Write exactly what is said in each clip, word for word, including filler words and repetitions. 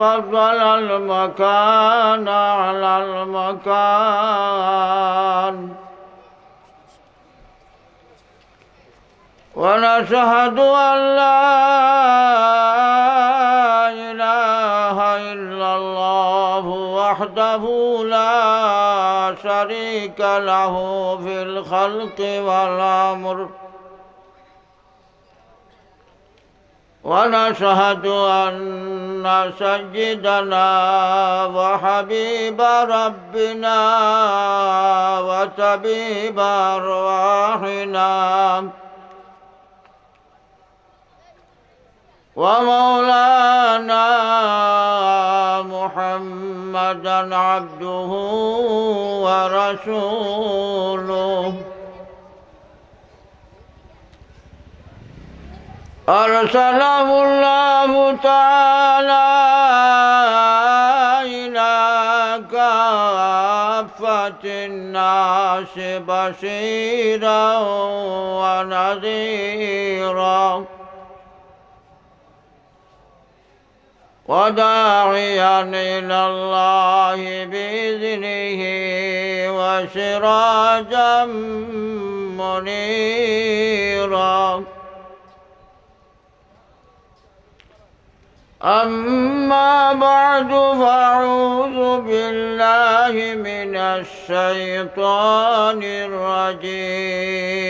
فضل المكان على المكان. ونشهد أن لا إله إلا الله وحده لا شريك له في الخلق والأمر. ونشهد أن سيدنا وحبيب ربنا وطبيب أرواحنا ومولانا محمدا عبده ورسوله، أرسله الله تعالى إلى كافة الناس بشيرا ونذيرا، وداعيا إلى الله بإذنه وسراجا منيرا. أما بعد، فأعوذ بالله من الشيطان الرجيم.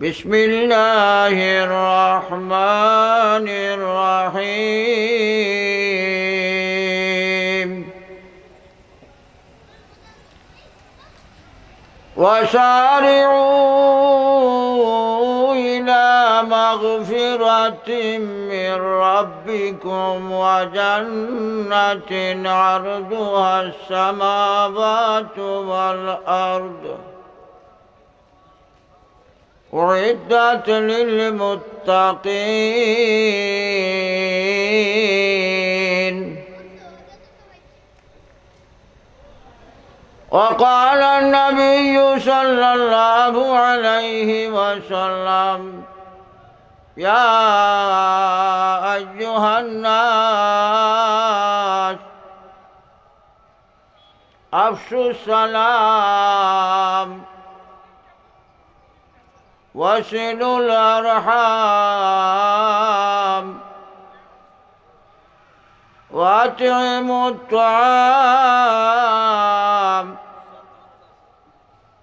بسم الله الرحمن الرحيم. وسارعوا إلى مغفرة من ربكم وجنة عرضها السماوات والأرض أعدت للمتقين. وقال النبي صلى الله عليه وسلم: يا أيها الناس، أفشوا السلام وصلوا الأرحام وأطعموا الطعام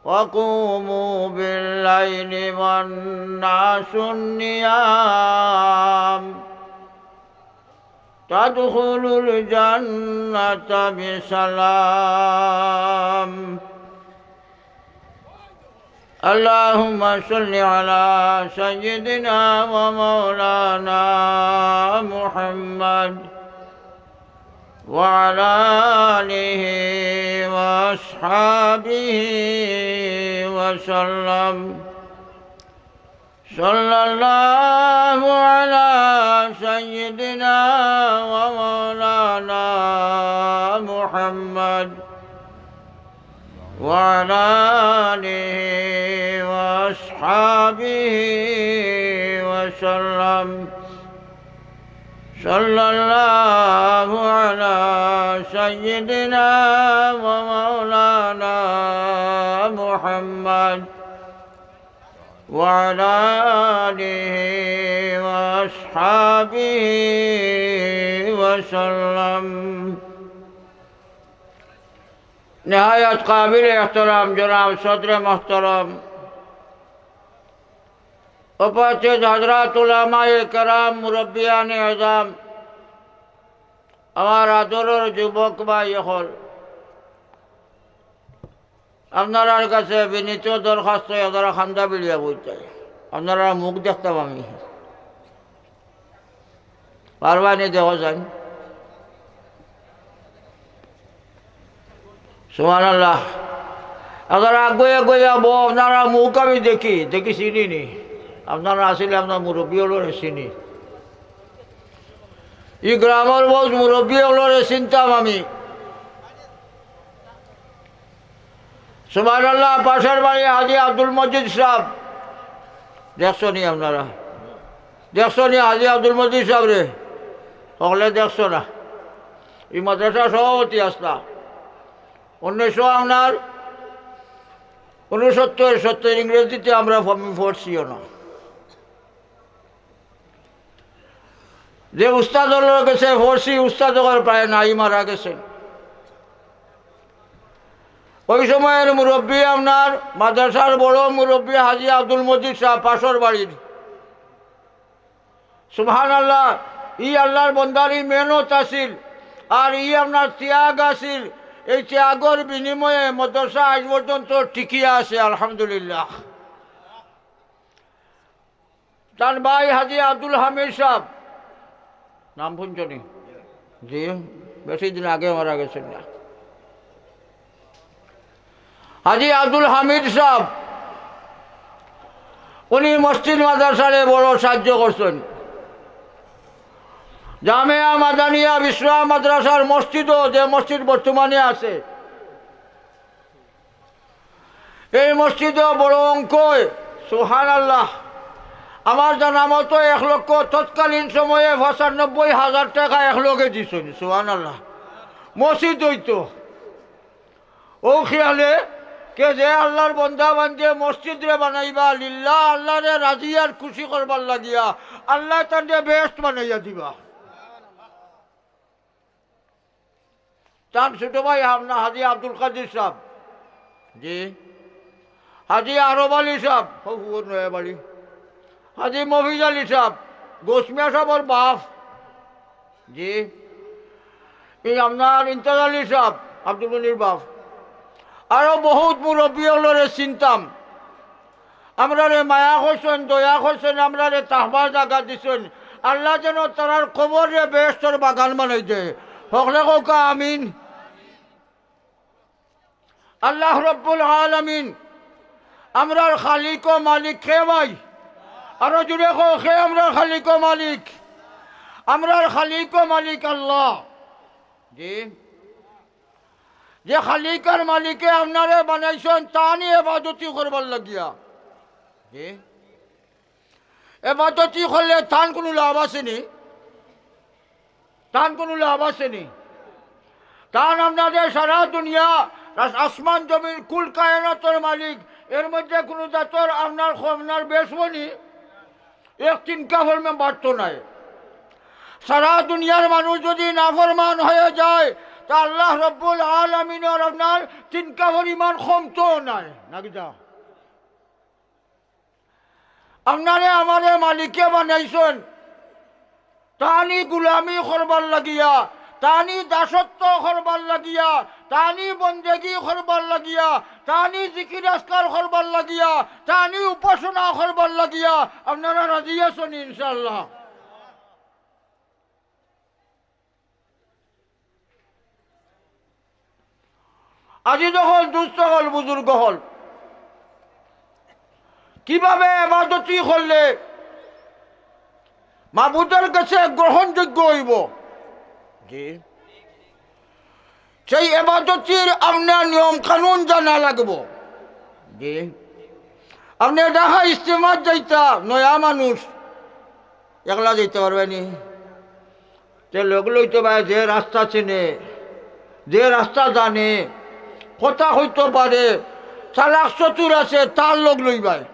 وقوموا بالليل والناس نيام تدخلوا الجنة بسلام. اللهم صل على سيدنا ومولانا محمد وعلى آله وأصحابه وسلم. صلى الله على سيدنا ومولانا محمد وعلى آله وأصحابه وسلم. صلى الله على سيدنا ومولانا محمد وعلى آله وأصحابه وسلم. নেহায়েত কাবিল এহতেরাম জনাব সদরে মোহতরম, উপস্থিত হযরত উলামায়ে কেরাম, মুরব্বিয়ানে আযম, আমার আদরর যুবক ভাই অকল, আপনারার কাছে বিনীত দরখাস্ত, একজরা কান্দা বিলিয়া বইতায়, আপনারার মুখ দেখতাম আমি। পারবানি দেখো যাইন। সুবহানাল্লাহ। একজরা আগুয়া আগুয়া বও, আপনারার মুখ আমি দেখি, দেখি চিনি নি। আপনারা আসলে আপনার মুরব্বি অকলরে চিনি। ই গ্রামর বউত মুরব্বি অকলরে চিনতাম আমি। সুবহানাল্লাহ, পাশের বাড়ি হাজী আব্দুল মজিদ সাহেব, দেখছো নি আপনারা? দেখছো নি হাজী আব্দুল মজিদ সাবরে? হকলে দেখছো না? ই মাদ্রাসার সভাপতি আছলা। উনিশশো আপনার ঊনসত্তর, সত্তর ইংরেজিতে আমরা ফ-, আমি পড়ছিও না। যে উস্তাদ অকলর গেছে পড়ছি, উস্তাদ অকল প্রায় নাই, মারা গেছে। ওই সময়ের মুরব্বী আপনার মাদ্রাসার বড় মুরব্বী হাজী আব্দুল মজিদ সাব, পাশর বাড়ির। সুবহানাল্লাহ, ই আল্লাহর বন্দার ই মেহনত আছিল, আর ই আপনার ত্যাগ আছিল। এই ত্যাগর বিনিময়ে মাদ্রাসা আজ পর্যন্ত টিকিয়া আছে, আলহামদুলিল্লাহ। তান ভাই হাজী আব্দুল হামিদ সাব, নাম হুনছো নি? জি, বেশি দিন আগে মারা গেছইন না। হাজী আব্দুল হামিদ সাব, উনি মসজিদ মাদ্রাসারে বড় সাহায্য করছইন। জামেয়া মাদানিয়া বিসরা মাদ্রাসার মসজিদও, যে মসজিদ বর্তমানে আছে, এই মসজিদও বড় অঙ্কয়, সুবহানাল্লাহ। আমার জানা মতো এক লক্ষ, তৎকালীন সময়ে পঁচানব্বই হাজার টেকা একলগে দিছইন, সুবহানাল্লাহ। মসজিদ অইতো। অউ খিয়ালে কে যে আল্লাহর বন্দা বান্দিয়ে মসজিদরে বানাইবা লিল্লাহ, আল্লাহরে রাজি আর খুশি করবার লাগিয়া, আল্লায় তানরে বেহেশত বানাইয়া দিবা। তান ছোট ভাই আপনার হাজী আব্দুল কাদির সাব, জি, হাজী আরব আলী সাব, হউ, হউ, নয়া বাড়ি, হাজী মফিজ আলী সাব, গোসমিয়া সাবর বাপ, জি, এই আপনার ইমতাজ আলী সাব, আব্দুল গনির বাপ, আরো বহুত মুরব্বী অকলরে চিনতাম। আমরারে মায়া করছইন, দয়া করছইন, আমরারে থাকবার জাগা দিছইন। আল্লাহ যেন তারার কবররে বেহেশতর বাগান বানাই দেয়। হকলে কউক্কা আমিন। আল্লাহ রব্বুল আলামিন আমরার খালিক ও মালিক কে ভাই? আরো জোরে কও, কে আমরার খালিক ও মালিক? আমরার খালিক ও মালিক আল্লাহ। জি। যে খালিক আর মালিকে আপনারে বানাইছইন, তানি এবাদতি করবার লাগিয়া। জি। এবাদতি করলে তান কুনু লাভ আছে নি? তান কুনু লাভ আছে নি? তান আপনারে সারা দুনিয়া, আস-, আসমান জমিন, কুল কায়নাতর মালিক, এর মধ্যে কুনু জাতর আপনার কম, আপনার বেশ অইবো নি? এক তিনকা ফরমান বাড়তো নায়। সারা দুনিয়ার মানুষ যদি নাফরমান হয়ে যায়, তা আল্লাহ রব্বুল আলামিনর আপনার তিনকা পরিমাণ কমতো নায়, নাকি যা? আপনারে আমারে মালিকে বানাইছইন, তানি গুলামি করবার লাগিয়া, তানি দাসত্ব করবার লাগিয়া, তানি বন্দেগি করবার লাগিয়া, তানি জিকির আজকার করবার লাগিয়া, তানি উপাসনা করবার লাগিয়া। আপনারা রাজি আছইন ইনশাআল্লাহ? আজি যখন দুস্ত অকল, বুজুর্গ অকল, কিভাবে এবাদতি করলে মাবুদর গেছে গ্রহণযোগ্য অইবো? জি। সেই এবাদতির আপনার নিয়ম কানুন জানা লাগবো। জি। আপনে ঢাকা ইজতেমাত যাইতা, নয়া মানুষ, একলা যাইতা পারবা নি? তে লগ লইতো পারে, যে রাস্তা চিনে, যে রাস্তা জানে, কথা কইতো পারে, চালাক চতুর আছে, তার লগ লইবায়।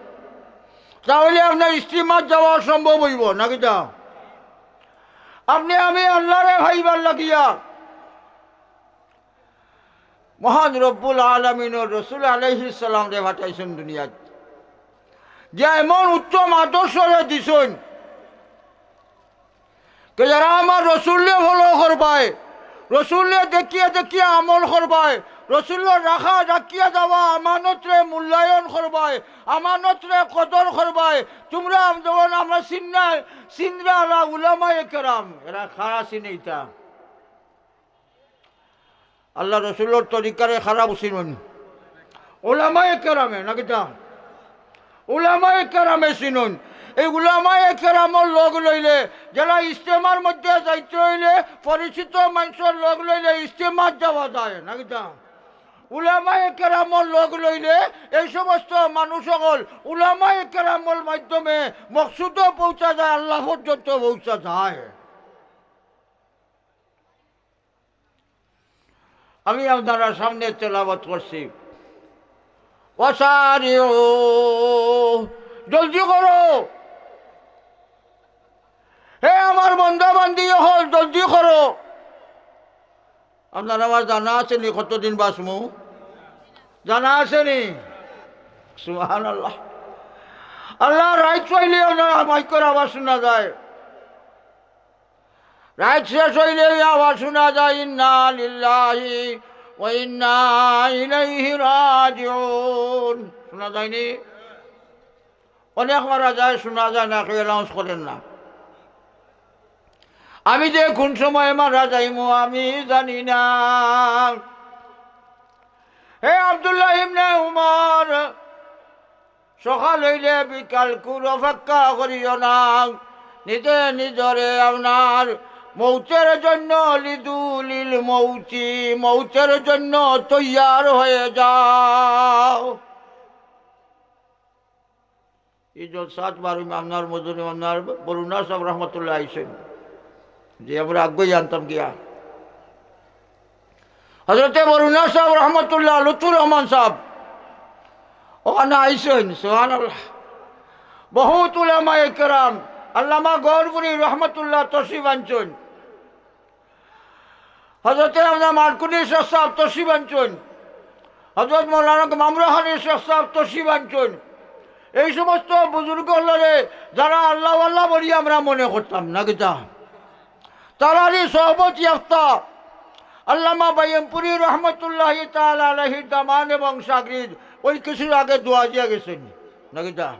তাইলে আপনার ইজতেমাত যাওয়া সম্ভব অইবো, নাকি তা? আপনে আমি আল্লারে পাইবার লাগিয়া মহান রব্বুল আলামিনর রসুল আলাইহিস সালামরে পাঠাইছইন দুনিয়াত, যে এমন উত্তম আদর্শরে দিছইন, তে যারা আমার রসুলরে follow করবায়, রসুলরে দেখিয়া দেখিয়া আমল করবায়, রসুলর রাখা, রাখিয়া যাওয়া আমানতরে মূল্যায়ন করবায়, আমানতরে কদর করবায়, তুমরা যেমন আমরা চিনরায়, চিনরায় আলা উলামায়ে কেরাম, এরা কারা চিনে ইতা? আল্লাহ রসুলর তরিকারে কারা চিনইন? উলামায়ে কেরামে, নাকি তা? উলামায়ে কেরামে চিনইন। এই উলামায়ে কেরামর লগ লইলে, যারা ইজতেমার মধ্যে যাইতে অইলে, পরিচিত মানষর লগ লইলে ইজতেমাত যাওয়া যায়, নাকি তা? উলামায়ে কেরামর লগ লইলে এই সমস্ত মানুষ অকল উলামায়ে কেরামর মাধ্যমে মকসুদো পৌঁছা যায়, আল্লাহ পর্যন্ত পৌঁছা যায়। আমি আপনারার সামনে তেলাওয়াত করছি, "ওয়াসারিউ", জলদি করো। হে আমার বন্দা বান্দি অকল, জলদি করো। আপনারার জানা আছে নি কতদিন বাঁচমু? জানা আছে নি? সুবহানাল্লাহ। আল্লাহ, রাইত অইলে আপনার মাইকর আওয়াজ শুনা যায়। রাইত শেষ অইলে আওয়াজ শুনা যায়, "ইন্না লিল্লাহি ওয়া ইন্না ইলাইহি রাজিউন।" শুনা যায়নি? অনেক মারা যায়, শুনা যায় না, কেউ announce করেন না। আমি যে কোন সময় মারা যাইমু আমি জানি না। হে আব্দুল্লাহ ইবনে উমর, সকাল অইলে বিকাল কুর অপেক্ষা করিও না, নিজে নিজরে আপনার মৌতের জন্য, লিদু লিল মৌতি, মৌতের জন্য তৈয়ার হয়ে যাও। এই জলসাত বারো আপনার মজুরি আপনার বরুণা সাহেব রহমতুল্লাহ আইছেন, যে আমরা আগে জানতাম গিয়া। হজরতে বরুণা সাহেব রহমতুল্লাহ, লুৎফুর রহমান সাহেব অখানো আইছেন, সুবহানাল্লাহ। বহুত উলামায়ে কেরাম, আল্লামা গহরপুরী রহমতুল্লাহ তশরিফ আনছেন। হজরতে আমরা মারকুনি শেখ সাহেব তশরিফ আনছেন, হজরত মৌলানা মামরুহানি শেখ সাহেব তশরিফ আনছেন। এই সমস্ত বুজুর্গ অকলরে যারা আল্লাহওয়ালা বলি আমরা মনে করতাম, না কিতা? তারারই সহবত ইয়াফতা আল্লামা বাইয়ামপুরী রহমতুল্লাহি তাআলা আলাইহির দামান এবং শাগরিদ ওই কিছুর আগে দোয়া দিয়া গেছেন, না কিতা?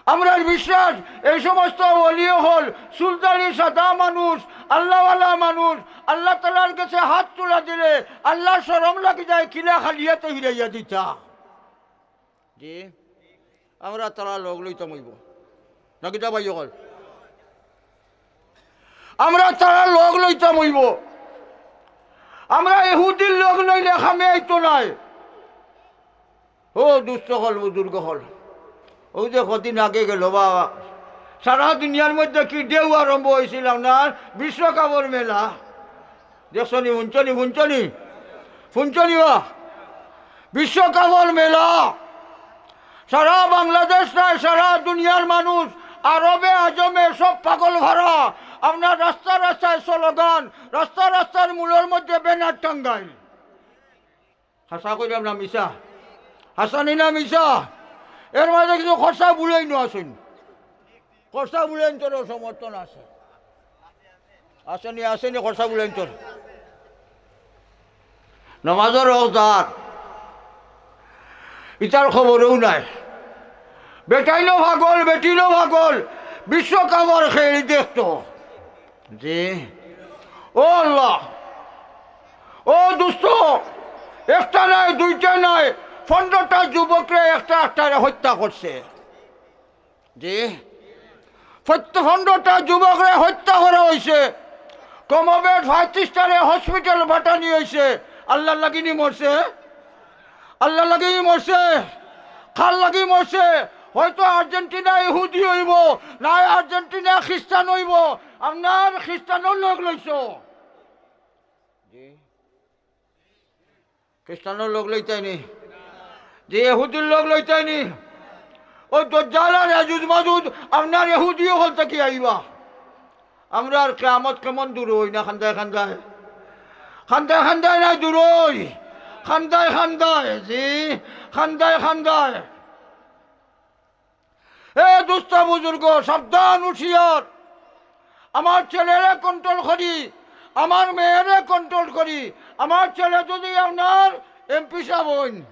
আমরার বিশ্বাস, এই সমস্ত ওলি অকল সুলতানি সাদা মানুষ, আল্লাহওয়ালা মানুষ, আল্লাহ তাআলার গেছে হাত তুলা দিলে আল্লাহর শরম লাগি যায়, কিলা খালি আতে ফিরাইয়া দিতা। জি, আমরা তারার লগ লইতাম অইবো, না কিতা ভাই অকল? আমরা তারার লগ লইতাম অইবো। আমরা ইহুদির লগ লইলে কামে আইতো নায়। ও দুস্ত অকল, বুজুর্গ অকল, অউ যে কদিন আগে গেল বা, সারা দুনিয়ার মধ্যে কি ঢেউ আরম্ভ অইছিল আপনার বিশ্বকাপর মেলা। দেখছনি, হুনছনি, হুনছনি, হুনছনি বা? বিশ্বকাপর মেলা। সারা বাংলাদেশ নায়, সারা দুনিয়ার মানুষ, আরবে আজমে সব পাগল ভরা। আপনার রাস্তা রাস্তায় স্লোগান, রাস্তা রাস্তার মূলর মধ্যে ব্যানার টাঙ্গাইল। হাছা কইলাম না মিছা? হাছানি না মিছা? এর মাঝে কিছু খরচা বুলেইন আছইন, খরচা বুলেইনতর সমর্থন আছে। আছেনি, আছেনি খরচা বুলেইনতর? নমাজর হকদার, ইতার খবরও নাই। বেটাইনও পাগল, বেটিনও পাগল, বিশ্বকাপর খেল দেখতো। জি। ও আল্লাহ, ও দুস্ত, একটা নায়, দুইটা নায়, পনেরোটা যুবকরে একটা একটারে হত্যা করছে। জি। পনেরোটা যুবকরে হত্যা করা অইছে, কমবেশ পঁয়ত্রিশটারে হসপিটাল পাঠানি অইছে। আল্লাহর লাগিনি মরছে? আল্লাহর লাগিনি মরছে? কার লাগি মরছে? হয়তো আর্জেন্টিনা ইহুদি অইবো, নায় আর্জেন্টিনা খ্রিস্টান অইবো। আপনার খ্রিস্টানর লগ লইছো? জি। খ্রিস্টানর লগ লইতায়নি? যে ইহুদির লগ লইতায়নি? অউ দজ্জাল আর ইয়াজুজ মাজুজ আপনার ইহুদি অকল থাকি আইবা। আমরার কিয়ামত কেমন দূরই না, খান্দায় খান্দায়। খান্দায় খান্দায় নায় দূরই, খান্দায় খান্দায়, জি, খান্দায় খান্দায়। এ দুস্ত বুজুর্গ, সাবধান হুঁশিয়ার। আমার ছেলেরে কন্ট্রোল করি, আমার মেয়েরে কন্ট্রোল করি। আমার ছেলে যদি আপনার এমপি সাব অইন,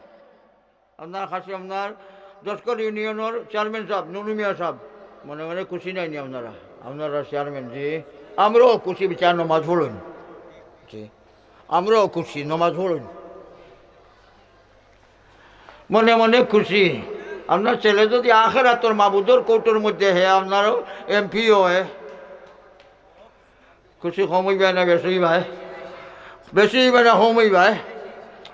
আপনার কাছে আপনার দশকর ইউনিয়নর চেয়ারম্যান সাব, নুনু মিয়া সাব, মনে মনে খুশি নায়নি আপনারা? আপনারা চেয়ারম্যান, জি, আমরাও খুশি, বিচার নমাজ পড়ইন। জি। আমরাও খুশি, নমাজ পড়ইন। মনে মনে খুশি। আপনার ছেলে যদি আখেরাতর মাবুদর কোর্টর মধ্যে হে, আপনারও এমপি অয়, খুশি কম অইবায় না বেশি অইবায়? বেশি অইবায় না কম অইবায়?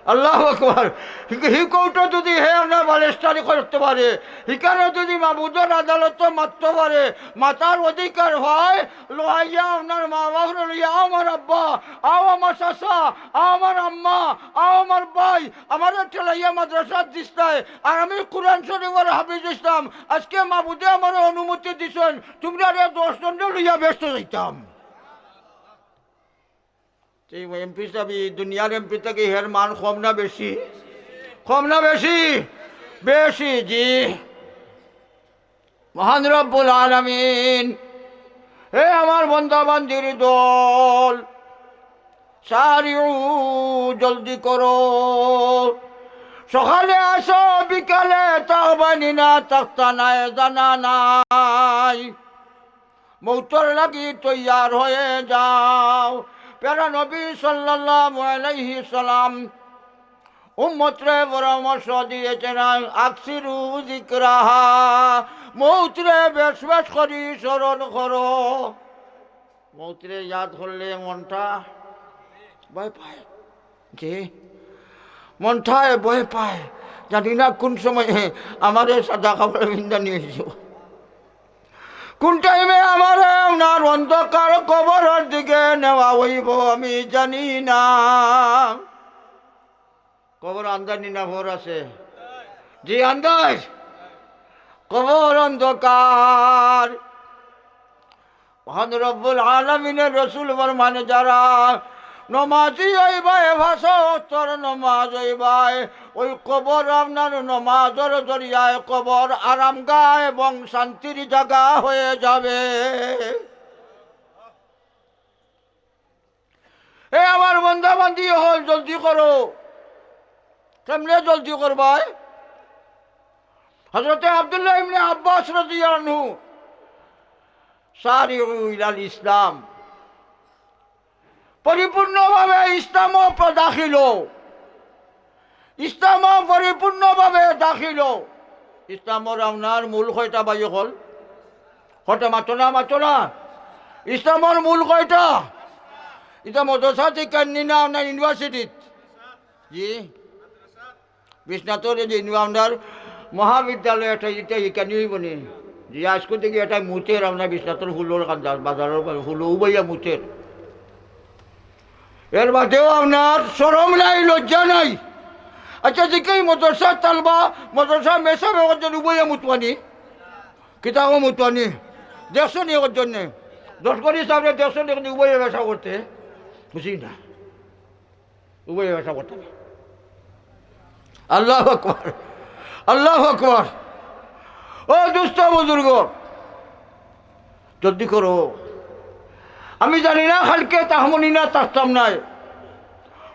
আল্লাহু আকবার। হি-, হি কোর্টো যদি হে আপনার বালেস্টারি করতে পারে, হিকানো যদি মাবুদর আদালতো মাততে পারে, মাতার অধিকার হয়, লইয়া আপনার মা বাফরে লইয়া, "আও আমার আব্বা, আও আমার চাচা, আও আমার আম্মা, আও আমার ভাই, আমারে ঠেলাইয়া মাদ্রাসাত দিছলায়, আর আমি কোরআন শরীফর হাফিজ অইছলাম, আজকে মাবুদে আমারে অনুমতি দিছইন, তুমরারে দশ জনরে লইয়া বেহেস্তো যাইতাম।" এই এমপি সাব, ই দুনিয়ার এমপি থাকি হের মান কম না বেশি? কম না বেশি? বেশি, জি। মহান রব্বুল আলামিন, হে আমার বান্দা বান্দির দল, সারিউ, জলদি করো। সকালে আসো, বিকালে থাকবানি না, থাকতা নায়, জানা নাই। মৌতর লাগি তৈয়ার হয়ে যাও। প্যারা নবী সাল্লাল্লাহু আলাইহি সাল্লাম উম্মতরে পরামর্শ দিয়েছেন, "আকসিরু যিকরাহা", মৌতরে বেশ বেশ করি স্মরণ করো। মৌতরে ইয়াদ করলে মনটা ভয় পায়। জি, মনটায় ভয় পায়, জানি না কোন সময়ে আমারে সাদা কাপড় পিন্দানি অইব, কোন টাইমে আমারে আপনার অন্ধকার কবরর দিকে নেওয়া অইব, আমি জানি না। কবর আন্দাজ নি না ভর আছে? জি, আন্দাজ। কবর অন্ধকার। মহান রব্বুল আলামিনের রসুল ফরমানে, যারা নমাজি অইবায়, পাঁচ ওয়াক্তর নমাজ অইবায়, ওই কবর আপনার নমাজর জরিয়ায় কবর আরামগাহ এবং শান্তির জাগা হয়ে যাবে। এ আমার বান্দা বান্দি অকল, জলদি করো। কেমনে জলদি করবায়? হযরতে আব্দুল্লাহ ইবনে আব্বাস রাদিয়াল্লাহু আনহু, "সারিউ ইলাল ইসলাম", পরিপূর্ণভাবে ইসলামো প-, দাখিল অও। ইসলামো পরিপূর্ণভাবে দাখিল অও। ইসলামর আপনার মূল কয়টা ভাই অকল? কয়টা মাতো না, মাতো না? ইসলামর মূল কয়টা? ইতা মাদ্রাসাত শিখাইন নি না, না ইউনিভার্সিটিত? জি। বিশ্বনাথর এই যে ইনু আপনার মহাবিদ্যালয় এটা, এটা শিখানি অইব নি? জি, আজকে থেকে এটা মুতের আপনার বিশ্বনাথর ফুলর কান্দা, বাজারর ফুল উবাইয়া মুতের। এর বাদেও আপনার শরম নাই, লজ্জা নাই। আচ্ছা, যে কেউ মাদ্রাসা তালবা, মাদ্রাসা মেসাবে করছেন, উবাইয়া মুতবানি, কিতাবও মুতবানি, দেখছো নি করছেন নে? দশ করি সামনে দেখছো নি উবাইয়া মেসা করতে? বুঝি না। উবাইয়া মেসা করতে না। আল্লাহু আকবার, আল্লাহু আকবার। ও দুস্ত বুজুর্গ, জলদি করো। আমি জানি না কালকে থাকমু নি না থাকতাম নায়।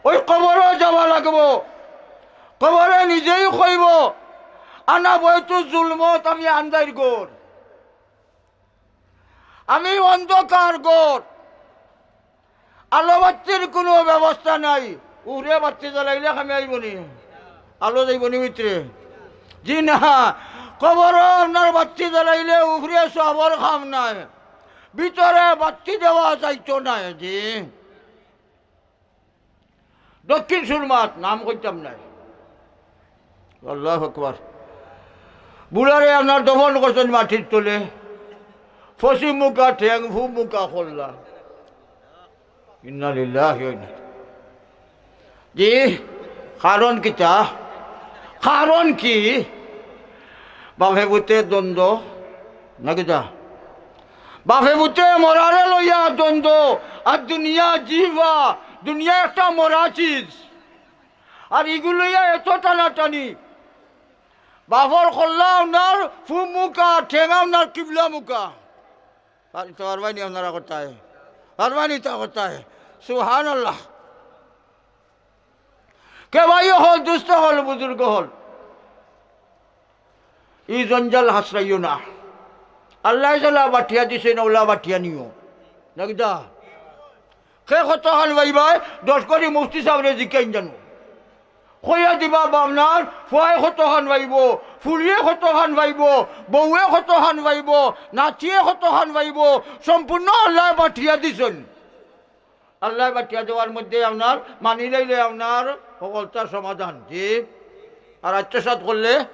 ওই কবরো যাওয়া লাগবো। কবরে নিজেই কইব, "আনা বয়তু জুলমত, আমি আন্দাইর ঘর, আমি অন্ধকার ঘর, আলো বাত্তির কোনো ব্যবস্থা নাই।" উফরে বাত্তি জ্বালাইলে কামে আইব নি? আলো যাইব নি ভিতরে? জি না, কবরো আপনার বাত্তি জ্বালাইলে উফরে সওয়াবর কাম নাই, ভিতরে বাত্তি দেওয়া যাইতো নায়। জি, দক্ষিণ সুরমাত, নাম কইতাম নায়। আল্লাহু আকবার। বুড়ারে আপনার দফন করছেন মাটির তলে, পশ্চিম মুখা ঠেং, পূব মুখা কল্লা। ইন্না লিল্লাহি ওয়া ইন্না ইলাইহি। জি, কারণ কিতা? কারণ কি? বাফে পুতে দ্বন্দ্ব, না কিতা? বাফে পুতে মরারে লইয়া দ্বন্দ্ব। আর দুনিয়া জিফা, দুনিয়া একটা মরা চিজ। আর ইগু লইয়া এত টানাটানি। বাফর কল্লা আপনার পূব মুখা, ঠেং আপনার কিবলা মুখা। আর তো পারবায় নি আপনারা করতায়? পারবায় নি তা করতায়? সুবহানাল্লাহ। কে ভাই অকল, দুস্ত অকল, বুজুর্গ অকল, ই জঞ্জাল হাসরাইও না। আল্লায় যেলা বাটিয়া দিছে, না ওলা বাটিয়া নিও। না কিতা? কে কতখান পাইবায়, দশ করি মুফতি সাবরে জিকাইন জানো। কইয়া দিবা আপনার ফুয়ায় কতখান পাইব, ফুড়িয়ে কতখান পাইব, বউয়ে কতখান পাইব, নাতিয়ে কতখান পাইব, সম্পূর্ণ আল্লায় বাটিয়া দিছইন। আল্লায় বাটিয়া দেওয়ার মধ্যে আপনার মানি লইলে আপনার হকলতার সমাধান, জি। আর আত্মসাৎ করলে,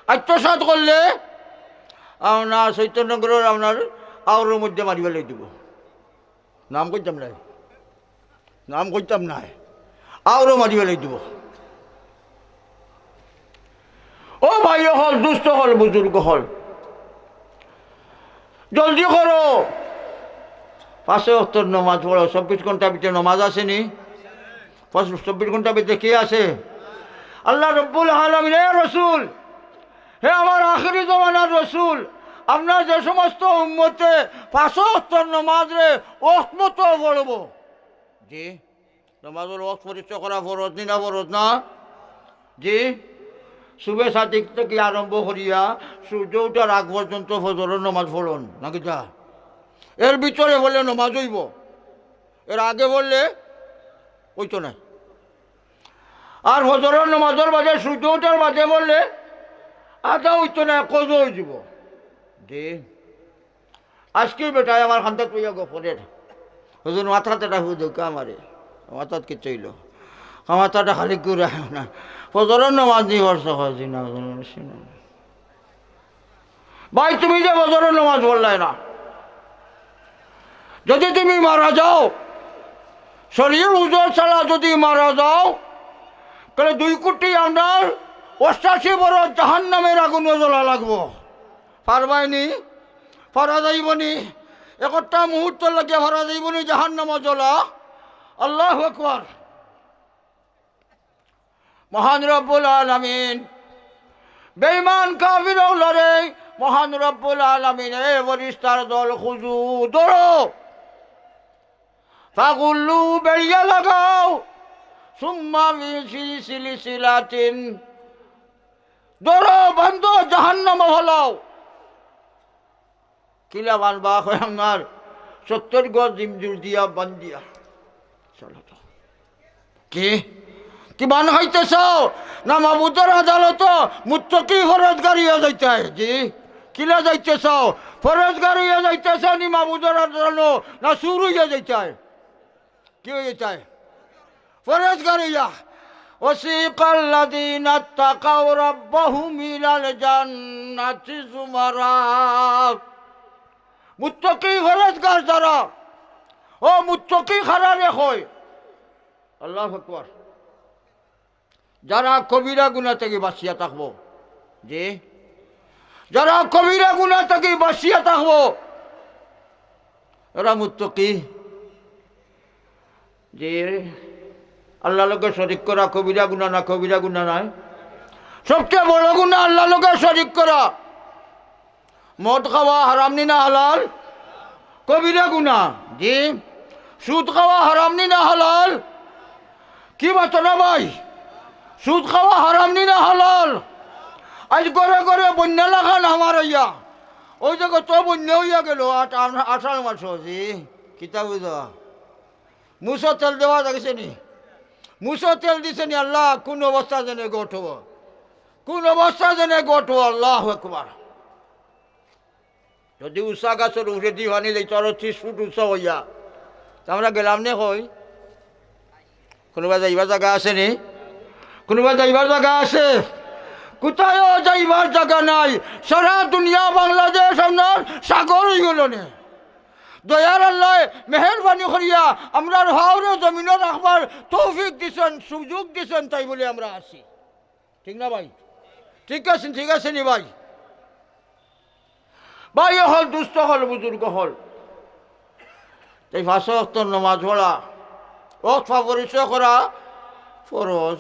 আত্মসাৎ করলে আপনার চৈতন্যগরর আপনার আওরর মধ্যে মারি ফালাই দিবো। নাম কইতাম নায়, নাম কইতাম নায়, আওরো মারি ফালাই দিবো। ও ভাই অকল, দুস্ত অকল, বুজুর্গ অকল, জলদি করো, পাঁচ ওয়াক্তর নমাজ পড়ো। চব্বিশ ঘন্টার ভিতরে নমাজ আছে নি? পাঁচ, চব্বিশ ঘন্টার ভিতরে কে আছে? আল্লাহ রব্বুল আলামিন। এ রসুল, হে আমার আখেরি জমানার রসুল, আপনার যে সমস্ত উম্মতে পাঁচ ওয়াক্তর নমাজরে ওয়াক্ত মতো পড়বো। জি, নমাজর ওয়াক্ত পরিচয় করা ফরজ নি না ফরজ না? জি, সুবে সাদিক থাকি আরম্ভ করিয়া সূর্য উঠার আগ পর্যন্ত ফজরর নমাজ পড়ন, না কিতা? এর ভিতরে পড়লে নমাজ অইবো, এর আগে পড়লে অইতো নায়। আর ফজরর নমাজর বাদে, সূর্য উঠার বাদে পড়লে আদা অইতো নায়, কজা অইযিবো। জি। আজকেই বেটায় আমার কান্দাত বইয়া গফরের, "হুজুর, মাথাত এটা হু দেখা আমারে, মাথাত কিতা অইলো? মাথাটা খালি ঘুরায় না।" ফজরর নমাজ নি পড়ছো? কয়, "জি না, হুজুর, পড়ছি না।" ভাই, তুমি যে ফজরর নমাজ পড়লায় না, যদি তুমি মারা যাও, শরীর উজর ছাড়া যদি মারা যাও, তাহলে দুই কোটি আপনার অষ্টাশি বরস জাহান্নামের আগুনো জ্বলা লাগবো। পারবায় নি? পারা যাইবো নি? একটা মুহূর্ত লাগিয়া পারা যাইবো নি জাহান্নামো জ্বলা? আল্লাহু আকবার। মহান রব্বুল আলামিন, বেঈমান কাফির অকলরে মহান রব্বুল আলামিন, এ ফিরিস্তার দল, খুযু, ধরো, ফাগুল্লু, বেড়িয়া লাগাও, সুম্মা ফি সিলসিলাতিন, ধরো, বান্ধো, জাহান্নামো ফালাও। কিলা বান্ধবা? কয়, আমার সত্তর গজ জিমজুর দিয়া বান্ধিয়া। চলো তো। কি? কি বান খাইতে চাও? না মাবুদর আদালতো মুত্তকি ফরেজগার অইয়া যাইতায়? জি। কিলা যাইতে চাও? ফরেজগার অইয়া যাইতে চাও নি মাবুদর আদালতো, না চুর অইয়া যাইতায়? কি অইয়া যাইতায়? ফরেজগার অইয়া। وسيق الذين اتقوا ربهم إلى الجنة زمرا। মুত্তকি ফরেজগার যারা, ও মুত্তকি কারারে কয়। আল্লাহু আকবার। যারা কবিরা গুনা থাকি বাচিয়া থাকবো, জি, যারা কবিরা গুনা থাকি বাচিয়া থাকবো, এরা মুত্তকি। জি, আল্লাহর লগে শরিক করা কবিরা গুনা না, কবিরা গুনা নায়? সবচেয়ে বড় গুনা আল্লাহর লগে শরিক করা। মদ খাওয়া হারাম নি না হালাল? কবিরা গুনা। জি। সুদ খাওয়া হারাম নি না হালাল? কি মাতো না ভাই? সুদ খাওয়া হারাম নি না হালাল? আইজ ঘরে ঘরে বন্যা লাখান আমার অইয়া। ওই যে গত বন্যা অইয়া গেল আট-, আট-, আষাঢ় মাসো, জি। কিতা বুঝো? মুছো তেল দেওয়া গেছে নি? মুছো তেল দিছে নি? আল্লাহ, কোন অবস্থা যেন ঘটবো, কোন অবস্থা যেন ঘটবো। আল্লাহু আকবার। যদি উষা গাছর উপরেদি পানি যাইতো আরো ত্রিশ ফুট উষা অইয়া, তে আমরা গেলাম নে কই? কোনোবা যাইবার জাগা আছে নি? কোনোবা যাইবার জাগা আছে? কোথায়ও যাইবার জাগা নাই। সারা দুনিয়া বাংলাদেশ আপনার সাগর অইগেলো নে। দয়ার আল্লায় মেহেরবানি করিয়া আমরার পাওরে জমিনো রাখবার তৌফিক দিছেন, সুযোগ দিছেন, তাই বলে আমরা আছি। ঠিক না ভাই? ঠিক আছে, ঠিক আছে নি ভাই? ভাই অকল, দুস্ত অকল, বুজুর্গ অকল, এই পাঁচ ওয়াক্ত নমাজ পড়া, ওয়াক্ত পরিচয় করা ফরজ।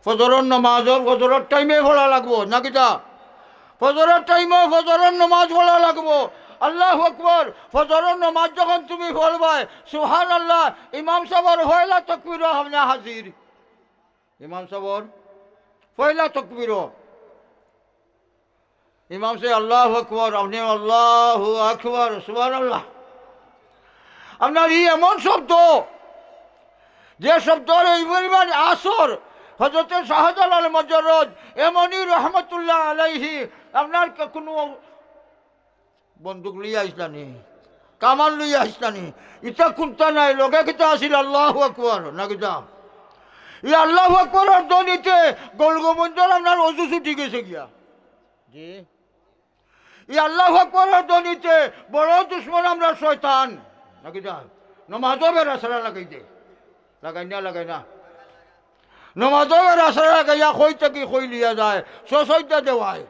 ফজরর নমাজ, ফজরর টাইমে পড়া লাগবো, না কিতা? ফজরর টাইমে ফজরর নমাজ পড়া লাগবো। আল্লাহু আকবার। ফজরর নমাজ যখন তুমি পড়বায়, সুবহানাল্লাহ, ইমাম সাবর পয়লা তকবীরো আপনে হাজির। ইমাম সাবর পয়লা তকবীরো ইমাম সাব আল্লাহু আকবার, আপনে আল্লাহু আকবার, সুবহানাল্লাহ। আপনার ই এমন শব্দ, যে শব্দর এই পরিমাণ আসর, হযরতে শাহজালাল মুজাররদ ইয়ামানি রহমতুল্লাহ আলাইহি, আপনার ক-, কোনো বন্দুক লইয়া আইছলা নি, কামান লইয়া আইছলা নি, ইতা কুন্তা নাই, লগে কিতা আছিল? আল্লাহু আকবার, না কিতা? ই আল্লাহু আকবরর ধ্বনিতে গোলগোবন্দর আপনার অজু ছুটি গেছে গিয়া। জি। ই আল্লাহু আকবরর ধ্বনিতে বড় দুশমন আমরার শয়তান। নাকি দা? নমাজও বেড়াছেড়া লাগাই দে। লাগাই না, লাগাই না। নমাজও বেড়াছেড়া লাগাইয়া কই থাকি কই লিয়া যায়, সসইটা দেওয়ায়।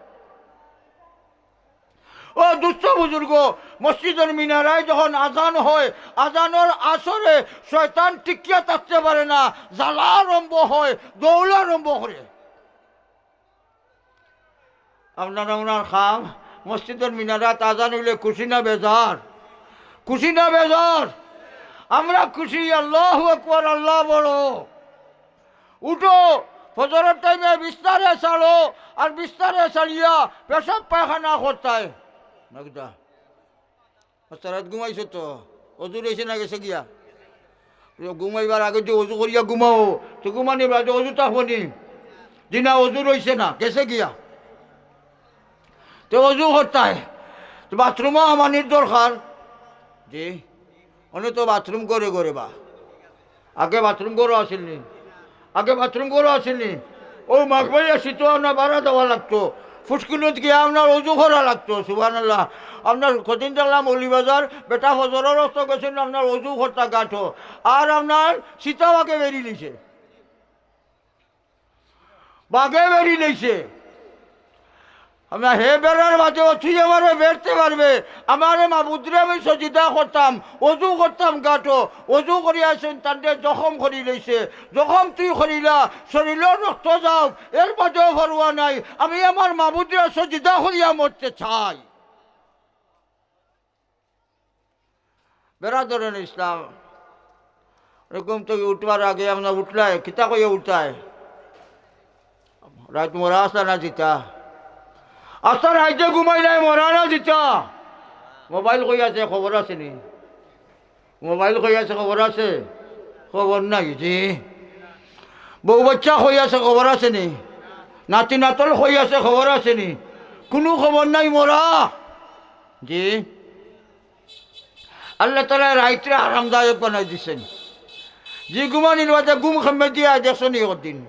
ও দুস্থ বুজুর্গ, মসজিদর মিনারায় যখন আজান হয়, আজানর আসরে শয়তান টিকিয়া থাকতে পারে না, জ্বালা আরম্ভ হয়, দৌড় আরম্ভ করে। আপনার, আপনার খাম, মসজিদর মিনারাত আজান অইলে খুশি না বেজার? খুশি না বেজার? আমরা খুশি, আল্লাহু আকবার, আল্লাহ বড়। উঠো, ফজরর টাইমে বিস্তারে ছাড়ো, আর বিস্তারে ছাড়িয়া পেশাব পায়খানা করতায়। নাকিতা? আচ্ছা, রাত ঘুমাইছো তো? অজু রইছে না গেছে গিয়া? তো ঘুমাইবার আগে যে অজু করিয়া ঘুমাও, তো ঘুমানি বাদে অজু থাকবো নি? জি না, অজু রইছে না, গেছে গিয়া। তো অজু করতায়, তো বাথরুমও হামানির দরকার। জি, অনে তো বাথরুম ঘরে ঘরে বা। আগে বাথরুম ঘরো আছিল নি? আগে বাথরুম ঘরো আছিল নি? ও মাগবাই আসি তো আপনার ভাড়া দেওয়া লাগতো। ফুসকুনিত গিয়া আপনার অজু করা লাগতো। সুবহানাল্লাহ। আপনার কদিন দেখলাম মৌলিবাজার, বেটা ফজরর অস্ত গেছেন, আপনার অজু করতা গাঁঠো। আর আপনার সীতাও আগে বেরি লিছে। বাগে বেরি লইছে। আমরা হে বেড়ার মাঝে তুই আমারে বেরতে পারবে, আমারে মাবুদরে আমি সজিদা করতাম, অজু করতাম গাঁঠো, অজু করিয়া আছেন তান্ডে জখম করি লইছে, জখম তুই করিলা, শরীরর রক্ত যাও, এর মাঝেও পরোয়া নাই, আমি আমার মাবুদরে সজিদা করিয়া মরতে চাই। বেড়া ধরেন ইসলাম। ঘুম থাকি উঠবার আগে আপনার উঠলায়, কিতা কইয়া উঠায়? রাইত মরা আস্তা না জিতা? আস্তা রাইতে ঘুমাইলায় মরা না জিতা? মোবাইল কই আছে, খবর আছে নি? মোবাইল কই আছে, খবর আছে? খবর নাই জি। বউ বাচ্চা কই আছে, খবর আছে নি? নাতি নাতল কই আছে, খবর আছে নি? কুনু খবর নাই মরা। জি। আল্লাহ তাআলা রাইতরে আরামদায়ক বানাই দিছেন। যে ঘুমানির বাদে ঘুম খেমে দিয়া দেখছো নি একদিন?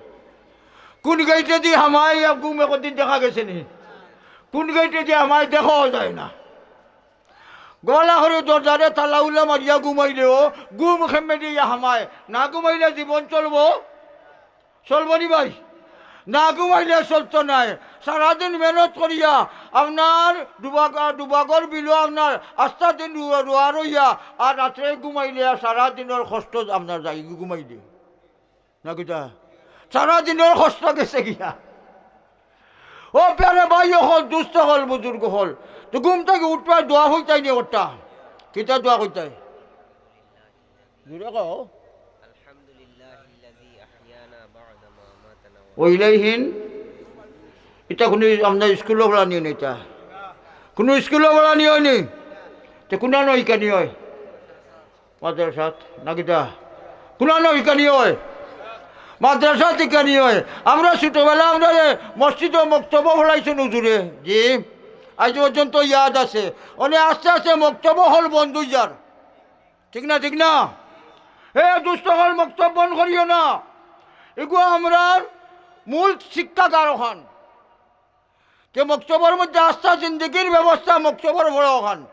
কোন গেইটে দি হামাই আর ঘুম একদিন দেখা গেছে নি? কোন গেইটে দি হামাই দেখাও যায় না। গলা করে দরজারে তালা উলা মারিয়া ঘুমাইলেও ঘুম খেমে দিয়া হামায়। না ঘুমাইলে জীবন চলবো? চলবো নি ভাই? না ঘুমাইলে চলতো নায়। সারাদিন মেহনত করিয়া আপনার ডুবাগ-, ডুবাগর বিলো আপনার আস্তা দিন রুয়া, রুয়া রইয়া, আর রাত্রে ঘুমাইলে আর সারাদিনর কষ্ট আপনার যাই ঘুমাইলে। না কিতা? সারাদিনর কষ্ট গেছে গিয়া। ও প্যারে ভাই অকল, দুস্থ অকল, বুজুর্গ অকল, তো ঘুম থাকি উঠবায় দোয়া কইতায় নি ওটা? কিতা দোয়া কইতায়? জোরে কও। আলহামদুলিল্লাহিল্লাযী আহইয়ানা বা'দা মা আমাতানা ওয়া ওয়া ইলাইহিন। ইটা কুনু আপনার স্কুলো পড়ানি অয়নি ইটা? কুনু স্কুলো পড়ানি অয়নি? তে কুনানো হিকানি অয়? মাদ্রাসাত না কিতা? কুনানো হিকানি অয়? মাদ্রাসাত হিকানি অয়। আমরা ছোটবেলা আমরারে মসজিদো মক্তবো পড়াইছইন হুজুরে। জি, আইজ পর্যন্ত ইয়াদ আছে। অনে আস্তে আস্তে মক্তব অকল বন্ধ অইযার। ঠিক না, ঠিক না? হে দুস্থ অকল, মক্তব বন্ধ করিও না। ইগু আমরার মূল শিক্ষাগার অখান। তে মক্তবর মধ্যে আস্তা জিন্দেগির ব্যবস্থা মক্তবর পড়া অখান।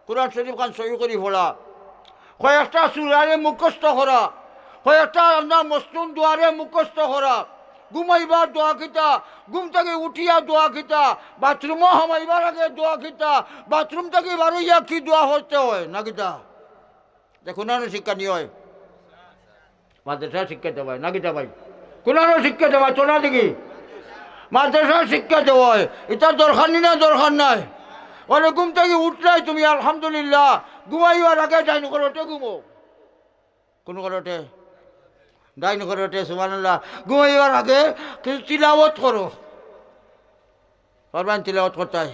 কোরআন শরীফ খান সহি করি পড়া। কয়েকটা সূরারে মুখস্থ করা। কয়েকটা আপনার মসনুন দোয়ারে মুখস্থ করা। ঘুমাইবার দোয়া কিতা, ঘুম থাকি উঠিয়া দোয়া কিতা, বাথরুমো হামাইবার আগে দোয়া কিতা, বাথরুম থাকি বারইয়া কি দোয়া পড়তে অয়, না কিতা? দেখো না, শিক্ষা নিয়া অয়। মাদ্রাসা শিক্ষা দেওয়ায়, না কিতা ভাই? কুনানো শিক্ষা দেওয়ায়, তো না দেখি? মাদ্রাসা শিক্ষা দেওয়ায়। ইতার দরকার নি না, দরকার নাই? অনে ঘুম থাকি উঠলায় তুমি, আলহামদুলিল্লাহ, ঘুমাইবার আগে ডাইন করটে ঘুমো। কুন করটে? ডাইন করটে, সুবহানাল্লাহ। ঘুমাইবার আগে কিছু তিলাওয়াত করো। পারবায় নি তিলাওয়াত করতায়?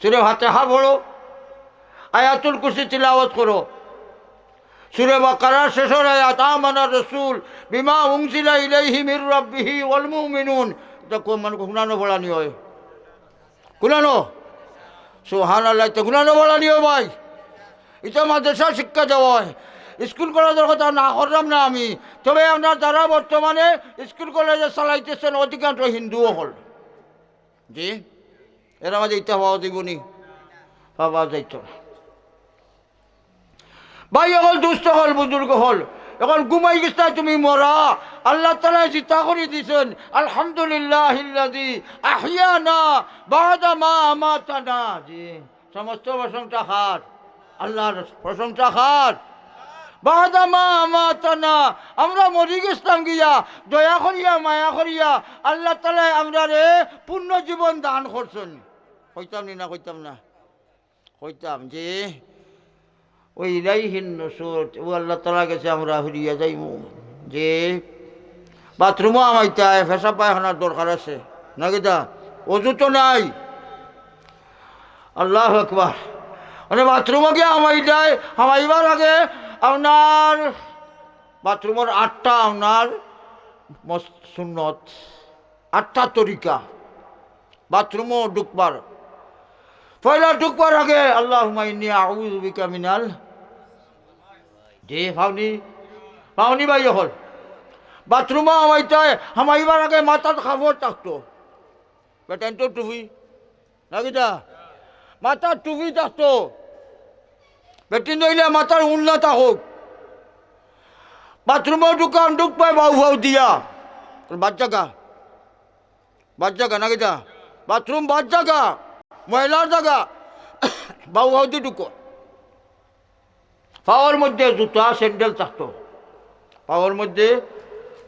সূরা ফাতিহা পড়ো, আয়াতুল কুরসি তিলাওয়াত করো। সূরা বাকারার শেষর আয়াত, "আমানার রাসূল বিমা উনজিলা ইলাইহি মির রাব্বিহি ওয়াল মুমিনুন।" ইতা কো-, মানে কুনানো পড়ানি অয়? কুনানো? সুবহানাল্লাহ, ইতা কুনানো পড়ানি অয় ভাই? ইতা মাদ্রাসা শিক্ষা দেওয়া অয়। স্কুল কলেজর কথা না করলাম না আমি, তবে আপনার যারা বর্তমানে স্কুল কলেজে চালাইতেছেন অধিকাংশ হিন্দু অকল। জি, এরা মাঝে ইটা পাওয়া যাইব নি? পাওয়া যাইত না। ভাই অকল, দুস্ত অকল, বুজুর্গ অকল, এখন ঘুমাই গেছ না তুমি মরা। আল্লাহ তাআলায় জিতা করি দিছেন, আলহামদুলিল্লাহিল্লাযী আহইয়ানা বা'দা মা আমাতানা। জি, সমস্ত প্রশংসা কার? আল্লাহর। প্রশংসা কার? বা'দা মা আমাতানা, আমরা মরি গেছলাম গিয়া, দয়া করিয়া, মায়া করিয়া আল্লাহ তাআলায় আমরারে পুনর্জীবন দান করছেন। কইতাম নি না, কইতাম না? কইতাম যে ওই ইলাইহিন নুশুর, ও আল্লাহ তাআলার গেছে আমরা ফিরিয়া যাইমু। যে বাথরুমও হামাইতায়, পেশাব পায়খানার দরকার আছে, না কিতা? অজু তো নাই। আল্লাহু আকবার। মানে বাথরুমও গিয়া হামাইতায়, হামাইবার আগে আপনার বাথরুমর আটটা আপনার মস-, সুন্নত, আটটা তরিকা। বাথরুমও ঢুকবার, পয়লা ঢুকবার আগে আল্লাহুম্মা ইন্নী আউযু বিকা মিনাল, জি, পাওনি, পাওনি ভাই অকল। বাথরুমও হামাইতায়, হামাইবার আগে মাথাত কাপড় থাকতো, বেটাইন তো টুপি, না কিতা? মাথাত টুপি থাকতো, বেটিন অইলে মাথার উন্না থাকউক। বাথরুমও ঢুকান, ঢুকবায় বাউ ফাউ দিয়া, বাদ জাগা। বাদ জাগা না কিতা? বাথরুম বাদ জাগা, ময়লার জাগা। বাউ ফাউ দি ঢুকো। পাওর মধ্যে জুতা, স্যান্ডেল থাকতো। পাওর মধ্যে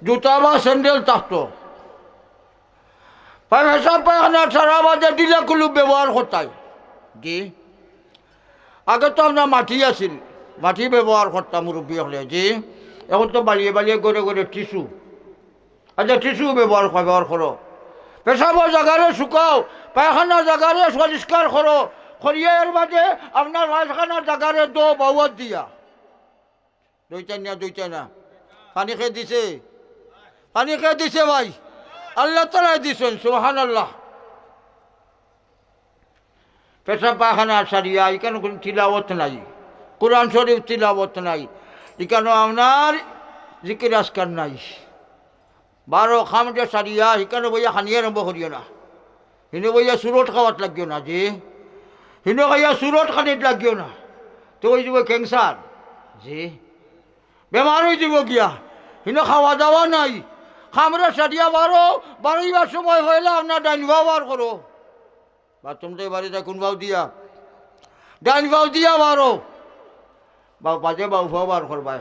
জুতা বা স্যান্ডেল থাকতো। পায় পেশাব পায়খানা সারা বাদে ঢিলা কুলুপ ব্যবহার করতায়। জি। আগে তো আপনার মাটি আছিল, মাটি ব্যবহার করতাম মুরব্বী অকলে। জি। এখন তো বাড়িয়ে বাড়িয়ে ঘরে ঘরে টিস্যু। আচ্ছা, টিস্যু ব্যবহার, ব্যবহার করো। পেশাবর জাগারে শুকাও, পায়খানা জাগারে পরিষ্কার করো, করিয়া এর বাদে আপনার পায়খানার জাগারে দো বাউয়াত দিয়া। দুইটা না, দুইটা না। পানি কে দিছে? পানি কে দিছে ভাই? আল্লাহ তাআলায় দিছেন, সুবহানাল্লাহ। পেশাব পায়খানা সারিয়া, ইখানো কুনু তিলাওয়াত নাই, কোরআন শরীফ তিলাওয়াত নাই, ইখানো আপনার জিকির আজকার নাই। বারো কাম যে সারিয়া, ইখানো বইয়া খানি আরম্ভ করিও না, হিনো বইয়া চুরট খাওয়াত লাগিও না, জি, হিনো খাইয়া চুরট খানিত লাগিও না, তে অইযিবো ক্যান্সার, জি, বেমার অইযিবো গিয়া, হিনো খাওয়া দাওয়া নাই। কামরে সারিয়া বারো, বারইবার সময় অইলে আপনার ডাইন পাও বার করো। বাথরুম তো বাড়িত কুন পাও দিয়া? ডাইন পাও দিয়া বারো। বাউ, বাদে বাউ পাও বার করবায়।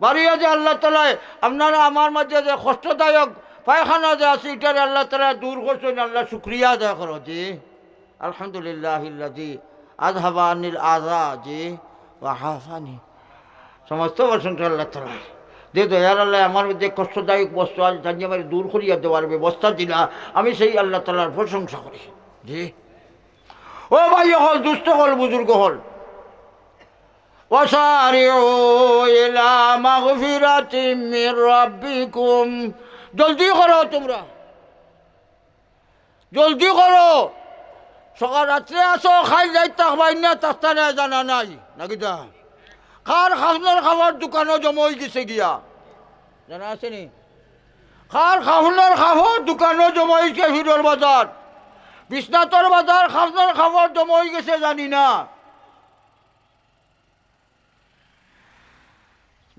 বাড়িয়া যে আল্লাহ তাআলায় আপনার আমার মাঝে যে কষ্টদায়ক পায়খানা যে আছে, ইটারে আল্লাহ তাআলায় দূর করছেন, আল্লাহ শুকরিয়া আদায় করো। জি, আলহামদুলিল্লাহিল্লাযী আযহাবা আনিল আযা, জি, ওয়া আফানি। সমস্ত প্রশংসা আল্লাহ তাআলার। যে দয়ার আল্লাহ আমার মধ্যে কষ্টদায়ক বস্তু আছে, তার নিয়ে আমার দূর করিয়া দেওয়ার ব্যবস্থা দিলা, আমি সেই আল্লাহ তাআলার প্রশংসা করি। জি। ও ভাই অকল, দুস্ত অকল, বুজুর্গ অকল, ওয়াসারিউ ইলা মাগফিরাতিম মির রাব্বিকুম, জলদি করো তুমরা, জলদি করো। সকাল রাত্রে আছো, খাই যাই থাকবায় না, থাকতা না জানা নাই, না কিতা? কার কাফনর কাপড় দোকানো জমা অইগেছে গিয়া, জানা আছে নি? কার কাফনর কাপড় দোকানো জমা অইগেছে, ফিরর বাজার, বিশ্বনাথর বাজার, কাফনর কাপড় জমা অইগেছে, জানি না।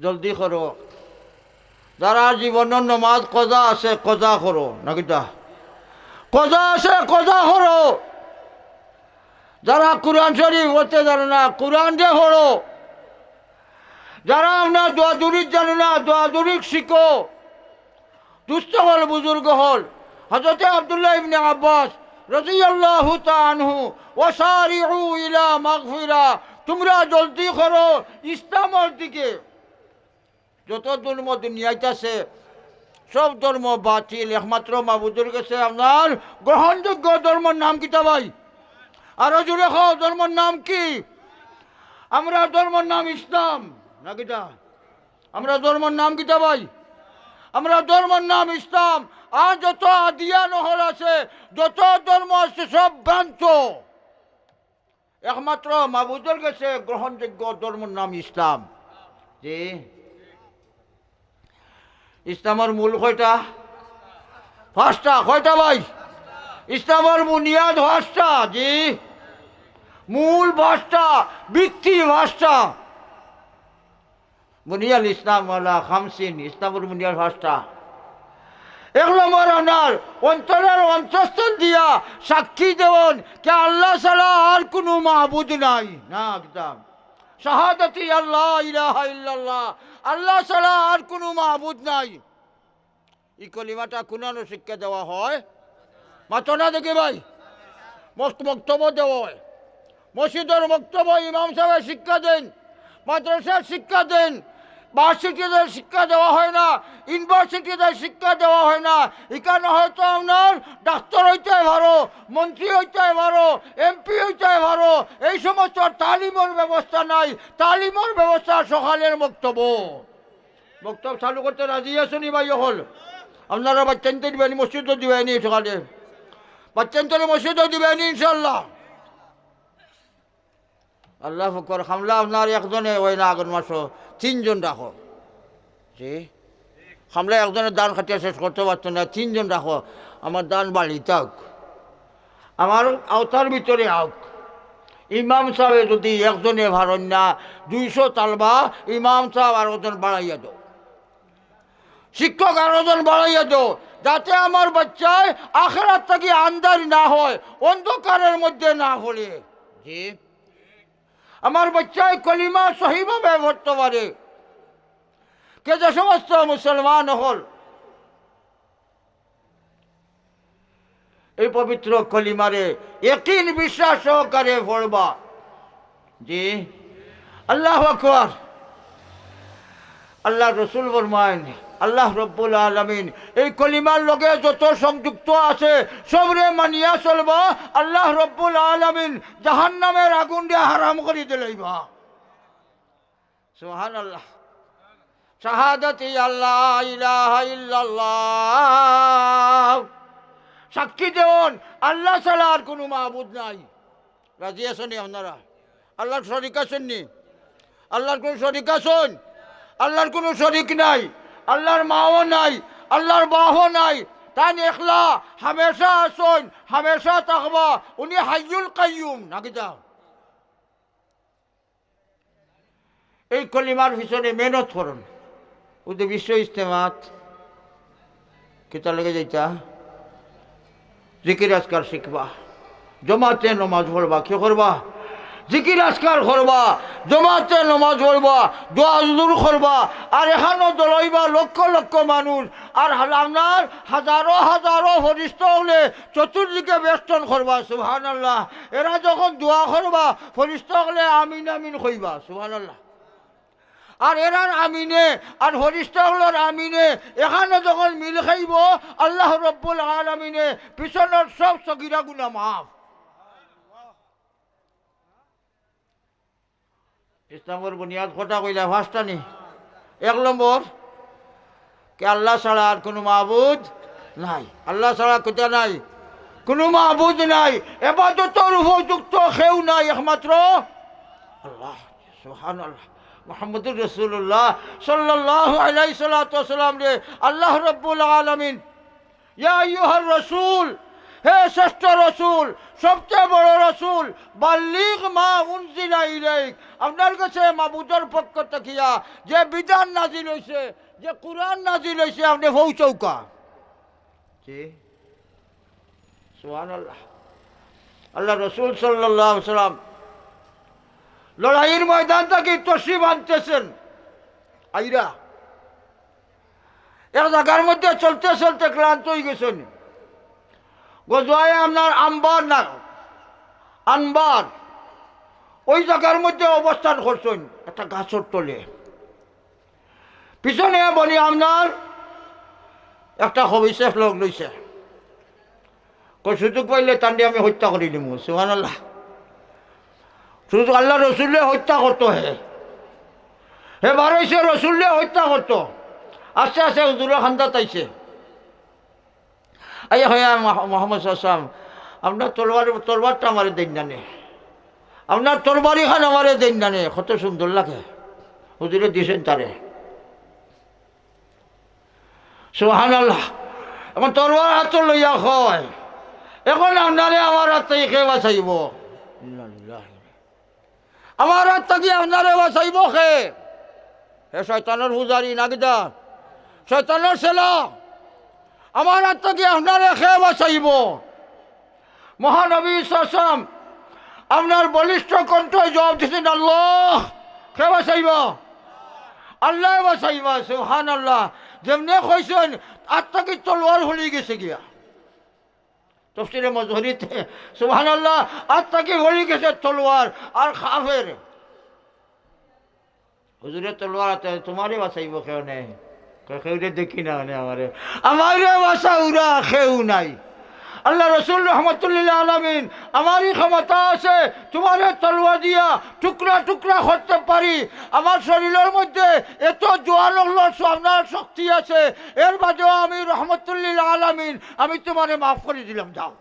জলদি করো। যারা জীবনর নমাজ কজা আছে, কজা করো, না কিতা? কজা আছে, কজা করো। যারা কোরআন শরীফ পড়তে জানো না, কোরআন যে পড়ো। যারা আপনার দোয়া দুরুদ জানো না, দোয়া দুরুদ শিখো। দুস্ত অকল, বুজুর্গ অকল, হযরতে আব্দুল্লাহ ইবনে আব্বাস রাদিয়াল্লাহু তাআলা আনহু, "ওয়াসারিউ ইলা মাগফিরা", তুমরা জলদি করো ইসলামর দিকে। যত ধর্ম দুনিয়াত আছে, সব ধর্ম বাতিল, একমাত্র মাবুদর গেছে আপনার গ্রহণযোগ্য ধর্মর নাম কিতা ভাই? আরো জোরে কও, ধর্মর নাম কি? আমরা ধর্মর নাম ইসলাম, না কিতা? আমরা ধর্মর নাম কিতা ভাই? আমরা ধর্মর নাম ইসলাম। আর যত আদিয়ান অকল আছে, যত ধর্ম আছে, সব ভ্রান্ত। একমাত্র মাবুদর গেছে গ্রহণযোগ্য ধর্মর নাম ইসলাম। জি। ইসলামর মূল কয়টা? পাঁচটা। কয়টা ভাই? ইসলামর বুনিয়াদ পাঁচটা। জি। মূল পাঁচটা, ভিত্তি পাঁচটা। বুনিয়াল ইসলাম আলা খামসিন, ইসলামর বুনিয়াদ পাঁচটা। এক নম্বর আপনার অন্তরর অন্তঃস্থল দিয়া সাক্ষী দেওন কে আল্লাহ ছাড়া আর কুনু মাবুদ নাই। না, একদম। শাহাদাতি আল্লাহ ইলাহা ইল্লাল্লাহ, আল্লাহ ছাড়া আর কুনু মাবুদ নাই। ই কলিমাটা কুনানো শিক্ষা দেওয়া হয়? মাতো না দেখি ভাই। মক-, মক্তবো দেওয়া হয়। মসজিদর মক্তবো ইমাম সাহেব শিক্ষা দেন, মাদ্রাসার শিক্ষা দেন, ভার্সিটিতে শিক্ষা দেওয়া হয় না, ইউনিভার্সিটিতে শিক্ষা দেওয়া হয় না। ইখানো হয়তো আপনার ডাক্তার অইতে পারো, মন্ত্রী অইতে পারো, এমপি অইতে পারো, এই সমস্ত তালিমর ব্যবস্থা নাই। তালিমর ব্যবস্থা সকালের মক্তবো। মক্তব চালু করতে রাজি আছনি ভাই অকল? আপনারা বাচ্চাইন্তরে দিবানি, মসজিদো দিবানি সকালে। বাচ্চাইন্তরে মসজিদো দিবানি ইনশাআল্লাহ। আল্লাহু আকবার। কামলা আপনার একজনে অয় না, আগর মাসো তিনজন রাখো। জি। কামলা একজনে ধান কাটিয়া শেষ করতে পারতো না, তিনজন রাখো। আমার ধান বাড়িত আউক, আমার আওতার ভিতরে আউক। ইমাম সাহেব যদি একজনে পারইন না, দুইশো তালবা ইমাম সাহেব আর একজন বাড়াইয়া দেও, শিক্ষক আর একজন বাড়াইয়া দেও, যাতে আমার বাচ্চায় আখেরাত থাকি আন্দারি না হয়, অন্ধকারের মধ্যে না পড়ে। জি। আমার বাচ্চায় কলিমা সহিভাবে পড়তে পারে। কে যে সমস্ত মুসলমান অকল এই পবিত্র কলিমারে একিন বিশ্বাস সহকারে পড়বা। জি, আল্লাহু আকবার। আল্লাহর রসুল ফরমাইন, আল্লাহ রব্বুল আলামিন এই কলিমার লগে যত সংযুক্ত আছে, সবরে মানিয়া চলবা, আল্লাহ রব্বুল আলামিন জাহান্নামের আগুন দিয়া হারাম করি দিলাইবা। সুবহানাল্লাহ। শাহাদাতি আল্লা ইলাহা ইল্লাল্লাহ। সাক্ষী দেওন আল্লাহ ছাড়া আর কুনু মাবুদ নাই। রাজি আছনি আপনারা? আল্লাহর শরিক আছনি? আল্লাহর কুনু শরিক আছইন? আল্লাহর কুনু শরিক নাই। আল্লাহর মাও নাই, আল্লাহর বাপও নাই। তাইন একলা হামেশা আছইন, হামেশা থাকবা। উনি হাইয়ুল কাইয়ুম, নাকি যাও? এই কলিমার পিছনে মেহনত করইন। অউ যে বিশ্ব ইজতেমাত, কিতা লগে যাইতা? জিকির আজকার শিখবা, জমাতে নমাজ পড়বা। কি করবা? জিকির আজকার করবা, জমাতে নমাজ পড়বা, দোয়া হুজুর করবা। আর এখানো দৌড়াইবা লক্ষ লক্ষ মানুষ, আর হাল-, আপনার হাজারো হাজারো ফিরিস্তা অকলে চতুর্দিকে বেষ্টন করবা। সুবহানাল্লাহ। এরা যখন দোয়া করবা, ফিরিস্তা অকলে আমিন আমিন কইবা। সুবহানাল্লাহ। আর এরার আমিনে আর ফিরিস্তা অকলর আমিনে এখানো যখন মিল খাইবো, আল্লাহ রব্বুল আলামিনে পিছনর সব সগিরা গুনা মাফ। ইসলামর বুনিয়াদ কয়টা কইলা? পাঁচটা নি? এক নম্বর, কে আল্লাহ ছাড়া আর কুনু মাবুদ নাই। আল্লাহ ছাড়া কিতা নাই? কুনু মাবুদ নাই। এবাদতর উপযুক্ত কেউ নাই, একমাত্র আল্লাহ। সুবহানাল্লাহ। মুহাম্মদুর রাসূলুল্লাহ সাল্লাল্লাহু আলাইহি সাল্লাতু ওয়াসাল্লামরে আল্লাহ রব্বুল আলামিন ইয়া আইয়ুহার রাসূল, হে শ্রেষ্ঠ রাসূল, সবচেয়ে বড় রাসূল, বাল্লিগ মা উনজিলা ইলাইক, আপনার গেছে মাবুদর পক্ষ থাকিয়া যে বিধান নাজিল অইছে, যে কুরআন নাজিল অইছে, আপনে পৌঁছাউক্কা। জি। সুবহানাল্লাহ। আল্লাহ রাসূল সাল্লাল্লাহু আলাইহি ওয়াসাল্লাম লড়াইর ময়দান থাকি তশরিফ আনতেছেন, আইরা এক জাগার মধ্যে চলতে চলতে ক্লান্ত অইগেছইন। গজওয়ায়ে আপনার আম্বার না, আনবার, ওই জাগার মধ্যে অবস্থান করছইন একটা গাছর তলে। পিছনে বনি আপনার একটা খবিসে লগ লইছে। কয়, "সুযোগ পাইলে তানরে আমি হত্যা করি দিমু।" সুবহানাল্লাহ। সুযোগ, আল্লাহ রসুলরে হত্যা করতো হে। হে বারইছে রসুলরে হত্যা করতো। আস্তে আস্তে হুজুরর কান্দাত আইছে। আইয়া কয়, "ইয়া মোহা-, মোহাম্মদ সাল্লাল্লাহু আলাইহি ওয়াসাল্লাম, আপনার তরবারি, তরবারটা আমারে দেইন না নে। আপনার তরবারিখান আমারে দেইন না নে।" কত সুন্দর লাগে। হুজুরে দিছইন তারে। সুবহানাল্লাহ। এখন তলোয়ার হাতো লইয়া কয়, "এখন আপনারে আমার আত থাকি কে বাঁচাইবো? ইন্না লিল্লাহি। আমার আত থাকি আপনারে বাঁচাইবো কে? হে শয়তানর পূজারি না কিতা? শয়তানর ছেলা, আমার আত থাকি আপনারে কে বাঁচাইবো?" মহানবী সাল্লাল্লাহু আলাইহি ওয়াসাল্লাম আপনার বলিষ্ঠ কণ্ঠে জবাব দিছইন, "আল্লাহ।" কে বাঁচাইবা? আল্লায় বাঁচাইবা। সুবহানাল্লাহ। যেমনে কইছইন, আত থাকি তলোয়ার হলি গেছে গিয়া। তফসিরে মজহরিতে, সুবহানাল্লাহ, আত থাকি হলি গেছে তলোয়ার। আর কাফের, "হুজুরে তলোয়ার আতে, তুমারে বাঁচাইবো কেউ নাই।" কয়, "কেউরে দেখি না মানে আমারে, আমারে বাঁচাউরা কেউ নাই।" আল্লাহ রসুল রহমতুল্লিল আলামিন, "আমারই ক্ষমতা আছে, তুমারে তলোয়ার দিয়া টুকরা টুকরা করতে পারি। আমার শরীরর মধ্যে এত জোয়ান অকলর সু-, আপনার শক্তি আছে, এর বাদেও আমি রহমতুল্লিল আলামিন, আমি তুমারে মাফ করি দিলাম, যাও।"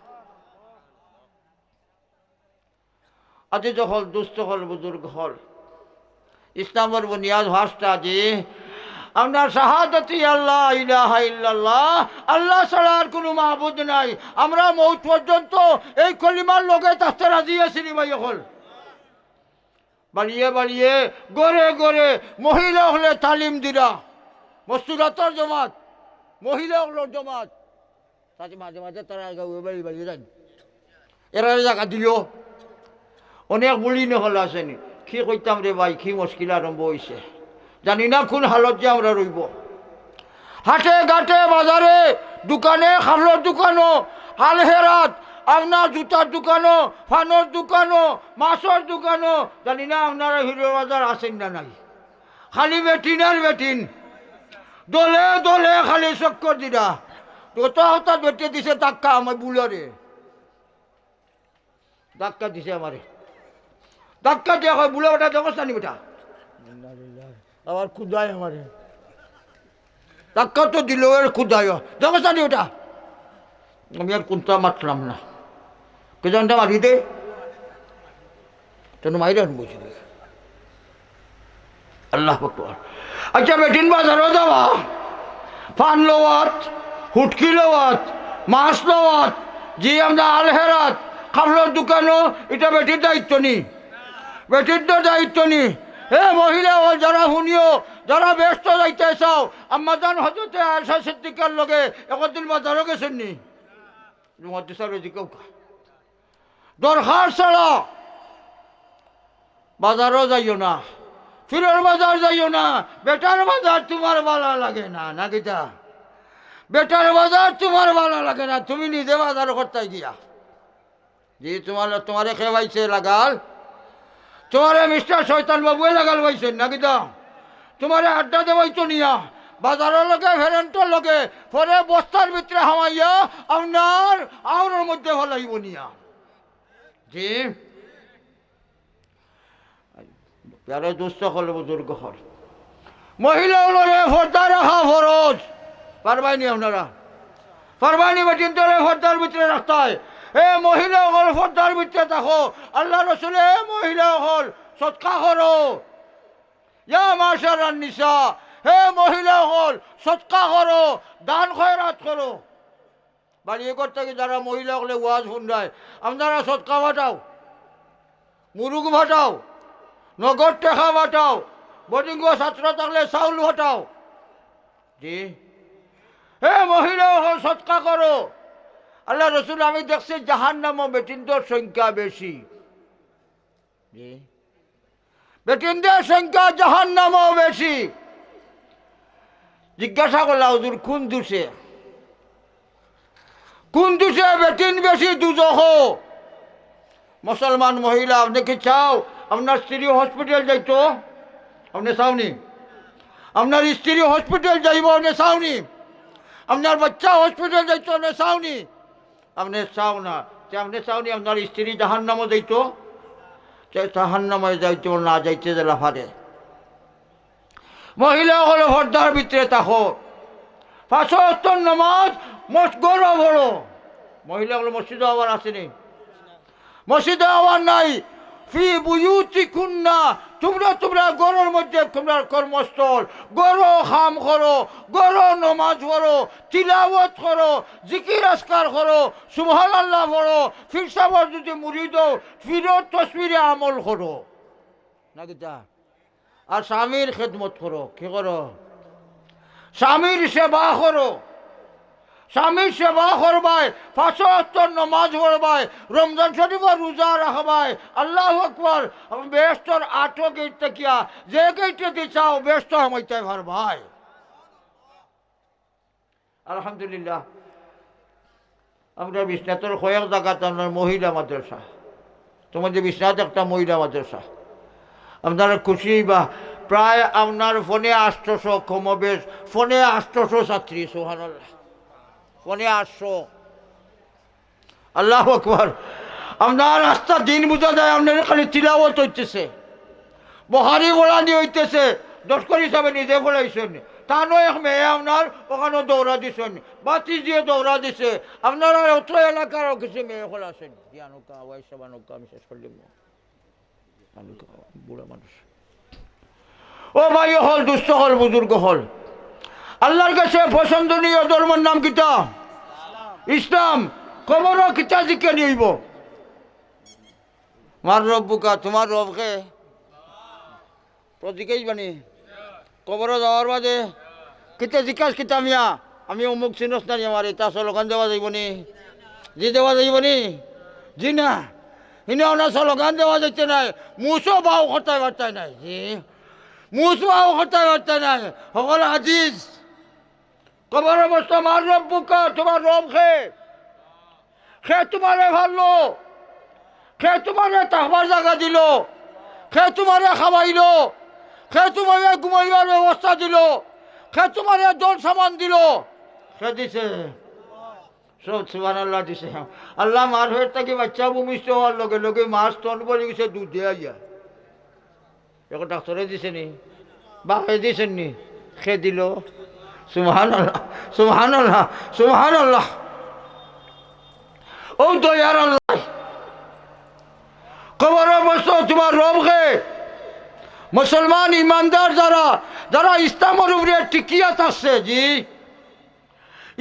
আজি যখন দুস্ত হল, বুজুর্গ হল, ইসলামর বুনিয়াদ ফার্স্ট আজি, আপনার শাহাদতি আল্লাহ ইলাহা ইল্লাল্লাহ, আল্লাহ ছাড়া আর কুনু মাবুদ নাই। আমরা মউত পর্যন্ত এই কলিমার লগে থাকতে রাজি আছি নি ভাই অকল? বাড়িয়ে বাড়িয়ে, ঘরে ঘরে মহিলা অকলে তালিম দিরা, মস্তুরাতর জমাত, মহিলা অকলর জমাত। তাতে মাঝে মাঝে তারা গাঁও বাড়ি বাড়ি যাইন, এরারে জাগা দিও। অনেক বুড়ি অকল আছে নি, কি কইতাম রে ভাই, কি মুশকিল আরম্ভ অইছে। জানি না কুন হালত যে আমরা রইবো। হাটে ঘাটে বাজারে দোকানে, কাপড়র দোকানো, আলহেরাত, আপনার জুতার দোকানো, পানর দোকানো, মাছর দোকানো, জানি না আপনারা হিরো বাজার আছইন না নাই। খালি বেটিন আর বেটিন, দলে দলে খালি চক্কর দিরা। গত হপ্তাত বেটিয়ে দিছে ধাক্কা আমার বুলরে। ধাক্কা দিছে আমারে। ধাক্কা দিয়া কয়, "বুলা বেটা, দেখছ না নি বেটা?" আবার কুদায় আমারে। ধাক্কা তো দিল, এর কুদায়। "দেখছ না নি বেটা?" আমি আর কুন্তা মাতলাম না। কে জানটা মারি দে। তেন মাইরা আনবো ছিল। আল্লাহু আকবার। আচ্ছা, বেটিন বাজারো যাওয়া, পান লওয়াত, হুটকি লওয়াত, মাছ লওয়াত, জি আমরা আলহেরাত, কাপড়র দোকানো, ইটা বেটির দায়িত্ব নি? বেটির তো দায়িত্ব নি? হে মহিলা অকল, যারা হুনিও, যারা বেহেস্তো যাইতে চাও, আম্মাজান হজরতে আয়েশা সিদ্দিকার লগে একদিন বাজারো গেছইন নি? মুহাদ্দিস সাহেব, এদিকে উঠা। দরকার ছাড়া বাজারো যাইও না, ফিরর বাজার যাইও না। বেটার বাজার তুমার ভালা লাগে না, না কিতা? বেটার বাজার তুমার ভালা লাগে না, তুমি নিজে বাজার করতায় গিয়া। জি, তুমার, তুমারে কে পাইছে লাগাল? তুমারে মিস্টার শয়তান বাবুয়ে লাগাল পাইছইন, না কিতা? তুমারে আড্ডা দেওয়াইতো নিয়া, বাজারর লগে, ফেরেন্টর লগে, পরে বস্তার ভিতরে হামাইয়া আপনার আওরর মধ্যে ফালাইবো নিয়া। জি। প্যারে দুস্ত অকল, বুজুর্গ অকল, মহিলা অকলরে পর্দা রাখা ফরজ। পারবায়নি আপনারা? পারবায়নি বেটিন্তরে পর্দার ভিতরে রাখতায়? এ মহিলা অকল, পর্দার ভিতরে থাকো। আল্লাহ রসুলে, এ মহিলা অকল, সদকা করো। ইয়া মাশারান নিসা, হে মহিলা অকল, সদকা করো, দান খয়রাত করো। বাড়ি ঘর থাকি যারা মহিলা অকলে ওয়াজ হুনরায়, আপনারা সদকা পাঠাও, মুরুগ পাঠাও, নগদ টেকা পাঠাও, বোর্ডিংও ছাত্র থাকলে চাউল পাঠাও। জি। হে মহিলা অকল, সদকা করো। আল্লাহ রসুল, আমি দেখছি জাহান্নামো বেটিন্তর সংখ্যা বেশি। জি। বেটিন্তর সংখ্যা জাহান্নামো বেশি। জিজ্ঞাসা করলা, "হুজুর, কুন দুষে? কুন দুষে বেটিন বেশি দুজখো?" মুসলমান মহিলা, আপনে কি চাও আপনার স্ত্রী হসপিটাল যাইতো? আপনে চাওনি? আপনার স্ত্রী হসপিটাল যাইবো, আপনে চাওনি? আপনার বাচ্চা হসপিটাল যাইতো, আপনে চাওনি? আপনে চাও না, তে আপনে চাওনি আপনার স্ত্রী জাহান্নামো যাইতো? তে জাহান্নামো যাইতো না, যাইতে দিলা পারে। মহিলা অকল পর্দার ভিতরে থাকো, পাঁচ ওয়াক্তর নামাজ মস-, ঘরো পড়ো। মহিলা অকল মসজিদো আওয়ার আছে নি? মসজিদো আওয়ার নাই। ফি বুয়ুতিকুন্না, তুমরা তুমরার ঘরর মধ্যে তুমরার কর্মস্থল, ঘরো কাম করো, ঘরো নমাজ পড়ো, তিলাওয়াত করো, জিকির আজকার করো, সুবহানাল্লাহ পড়ো, পীর সাবর যদি মুরিদ অও, পীরর তসবিরে আমল করো। না কিতা? আর স্বামীর খেদমত করো। কি করো? স্বামীর সেবা করো। স্বামীর সেবা করবায়, পাঁচ ওয়াক্তর নমাজ পড়বায়, রমজান শরীফর রোজা রাখবায়, আল্লাহু আকবার, বেহেশতর আটো গেইট থাকিয়া যে গেইটে দি চাও বেহেশতো হামাইতায় পারবায়। আলহামদুলিল্লাহ। আমরা বিশ্বনাথর কয়েক জাগাত আপনার মহিলা মাদ্রাসা, তোমাদের বিশ্বনাথ একটা মহিলা মাদ্রাসা, আপনারা খুশি বা প্রায় আপনার পৌনে আটশোশো, কমবেশ পৌনে আটশোশো ছাত্রী, সুবহানাল্লাহ, পৌনে আটশো। আল্লাহু আকবার। আপনার আস্তা দিন বুঝা যায়, আপনার খালি তিলাওয়াত অইতেছে, বুখারি পড়ানি অইতেছে, দশ করি হিসাবে নিজে পড়াইছইন, তানও এক মেয়ে আপনার অখানো দৌড়া দিছইন, বাতি দিয়ে দৌড়া দিছে। আপনারা অত্র এলাকারও কিছু মেয়ে অকল আছইন, জ্ঞান হোক, আওয়াজ সাবান হোক, আমি শেষ করলাম। বুড়া মানুষ। ও ভাই অকল, দুস্ত অকল, বুজুর্গ অকল, আল্লাহর কাছে পছন্দনীয় ধর্মর নাম কিতা? ইসলাম। কবরো কিতা জিকানি অইবো? মান রব্বুকা, তোমার রব কে? প্রতিকেই বানি। কবরো যাওয়ার বাদে কিতা জিকাস কিতা মিয়া? আমি অমুক চিনস না নি আমারে, তা স্লোগান দেওয়া যাইবো নি? জি দেওয়া যাইবো নি? জি না। হিনে অনা স্লোগান দেওয়া যাইতে নাই। মুসো বাও কথায় বার্তায় নাই। জি। মুসো বাও কথায় বার্তায় নাই। হকল আজিজ। কবরো বসো, মান রব্বুকা, তোমার রব কে? কে তোমারে পাললো? কে তোমারে থাকবার জাগা দিলো? কে তোমারে খাওয়াইলো? কে তোমারে ঘুমাইবার ব্যবস্থা দিলো? কে তোমারে ধন সামান দিলো? কে দিছে? সব সুবহানাল্লাহ দিছে। আল্লাহ মার পেট থাকি বাচ্চা ভূমিষ্ঠ অওয়ার লগে লগে মা স্তন ভরি গেছে দুধে আইয়া। এখন ডাক্তারে দিছে নি? বাপে দিছেন নি? কে দিলো? সুবহানাল্লাহ, সুবহানাল্লাহ, সুবহানাল্লাহ। ও দয়ার আল্লাহ, কবরো বসো, তোমার রব কে? মুসলমান ইমানদার যারা, যারা ইসলামর উপরে টিকিয়া থাকছে, জি,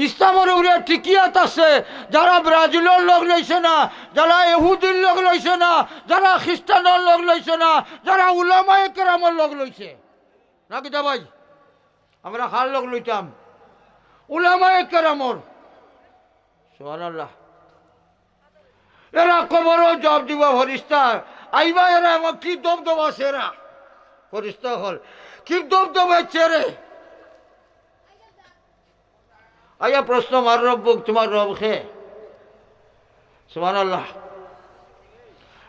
ইসলামর উপরে টিকিয়া থাকছে, যারা ব্রাজিলর লগ লইছে না, যারা ইহুদির লগ লইছে না, যারা খ্রিস্টানর লগ লইছে না, যারা উলামায়ে কেরামর লগ লইছে। না কিতা ভাই? আমরা কার লগ লইতাম? উলামায়ে কেরামর। সুবহানাল্লাহ। এরা কবরো জবাব দিবা ফিরিস্তা। আইবা এরা, এমন কি দবদবা চেহারা। ফিরিস্তা অকল, কি দবদবা চেহারা। আইয়া প্রশ্ন, মান রব্বুক, তোমার রব কে? সুবহানাল্লাহ।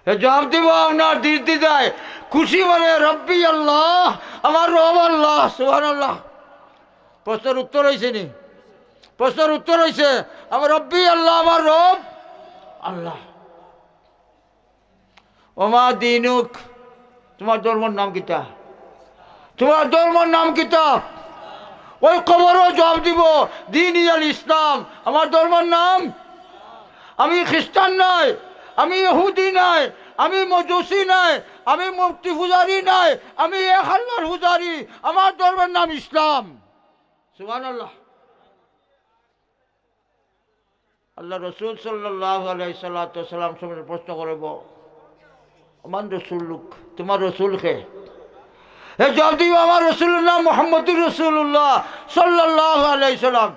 হে জবাব দিবা আপনার দিল দিদায়, খুশি মানে, রব্বি আল্লাহ, আমার রব আল্লাহ। সুবহানাল্লাহ। প্রশ্নর উত্তর অইছে নি? প্রশ্নর উত্তর অইছে, আমার রব্বি আল্লাহ, আমার রব আল্লাহ। ওমা দিনুক, তোমার ধর্মর নাম কিতা? তোমার ধর্মর নাম কিতা? ওই কবরো জবাব দিবো, দীনি আল ইসলাম, আমার ধর্মর নাম। আমি খ্রিস্টান নায়, আমি ইহুদি নায়, আমি মজুসি নায়, আমি মূর্তি পূজারি নায়, আমি এক আল্লাহর পূজারি, আমার ধর্মর নাম ইসলাম। সুবহানাল্লাহ। আল্লাহ রসুল সাল্লাল্লাহু আলাইহি সাল্লাতু ওয়াসাল্লাম সম্পর্কে প্রশ্ন করবো, মান রসুলুক, তোমার রসুল কে? হে জবাব দিবো, আমার রসুলুর নাম মুহাম্মদুর রসুলুল্লাহ সাল্লাল্লাহু আলাইহি সাল্লাম।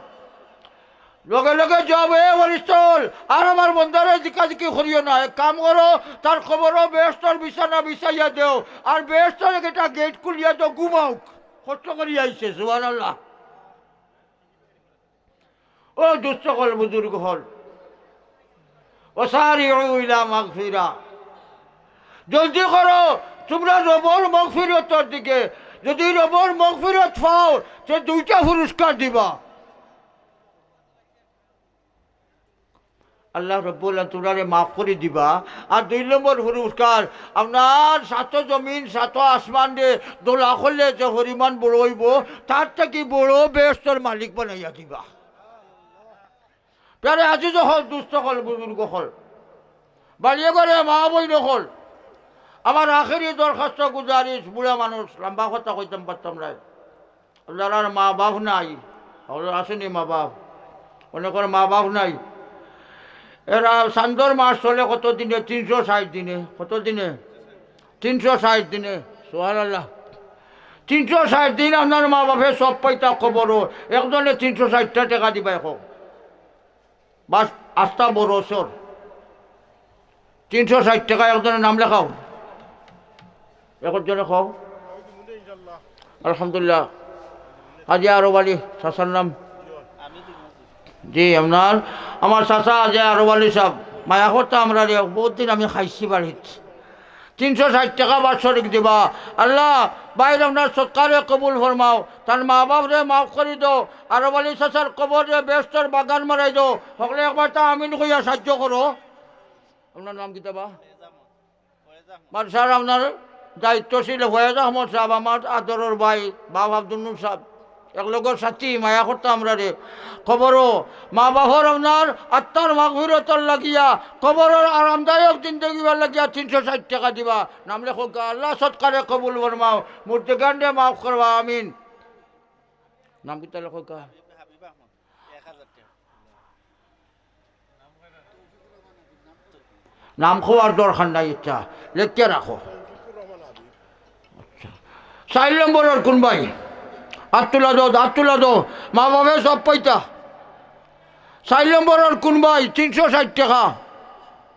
লগে লগে জবাব, এ ফিরিস্তা অকল, আর আমার বন্দারে জিকাজিকি করিও না, এক কাম করো, তার কবরো বেহেশতর বিছানা বিছাইয়া দেও, আর বেহেশতর একটা গেট খুলিয়া দেও, ঘুমাউক, কষ্ট করি আইছে। সুবহানাল্লাহ। ও দুস্ত অকল, বুজুর্গ অকল, ওয়াসারিউ ইলা মাগফিরা, জলদি করো তোমরা রবর মগফিরতর দিকে। যদি রবর মগফিরত পাও, তে দুইটা পুরস্কার দিবা। আল্লাহ রব্বুল আলামিন তোমরারে মাফ করি দিবা। আর দুই নম্বর পুরস্কার, আপনার সাত জমিন সাত আসমানরে দোলা করলে যে পরিমাণ বড় অইবো, তার থাকি বড় বেহেশতর মালিক বানাইয়া দিবা। প্যারে আজিজ অকল, দুস্ত অকল, বুজুর্গ অকল, বাড়িয়ে ঘরে মা বইন অকল, আমার আখেরি দরখাস্ত, গুজারিশ, বুড়া মানুষ, লম্বা কথা কইতাম পারতাম নায়। যারার মা বাপ নাই, অকলর আছেনি মা বাপ? অনেকর মা বাপ নাই। এরা চান্দর মাস চলে কত দিনে? তিনশো ষাইট দিনে। কত দিনে? তিনশো ষাইট দিনে। সুবহানাল্লাহ। তিনশো ষাইট দিন আপনার মা বাপে সব পাইতা কবরো। একজনে তিনশো ষাইটটা টেকা দিবা এখন। বাস, আস্তা বরছর। তিনশো ষাইট টেকা একজনের নাম লেখাও। একজনে কও। আলহামদুলিল্লাহ। হাজি আরব আলী, চাচার নাম? জি, আপনার, আমার চাচা হাজি আরব আলী সাহেব, মায়া করতা আমরারে, বহুত দিন আমি খাইছি বাড়িত। তিনশো ষাইট টেকা বাৎসরিক দিবা। আল্লাহ, ভাইর আপনার সৎকারে কবুল ফরমাও, তান মা বাপরে মাফ করি দেও, আরব আলী চাচার কবররে বেহেস্তর বাগান বানাই দেও। হকলে একবার তা আমিন কইয়া সাহায্য করো। আপনার নাম কিতা বা? মাদ্রাসার আপনার দায়িত্বশীল ফয়েজ আহমদ সাহেব, আমার আদরর ভাই, বাপ আব্দুল নূর সাহেব, এক লগর সাথী, মায়া করতা আমরারে। কবরো মা বাপর আপনার আত্মার মাগফিরতর লাগিয়া, কবরর আরামদায়ক জিন্দেগিবার লাগিয়া তিনশো ষাইট টেকা দিবা। নাম লেখউক্কা, আল্লাহ সৎকারে কবুল ফরমাও, মুর্দেগানরে মাফ করবা, আমিন। নাম কিতা লেখউক্কা? নাম কওয়ার দরকার নাই, ইচ্ছা লেখিয়া রাখো। আচ্ছা। চাইর নম্বরর কুন ভাই? আত তুলা দেও, আত তুলা দেও। মা বাপে সব পাইতা। চাইর নম্বরর কুন ভাই? তিনশো ষাইট টেকা।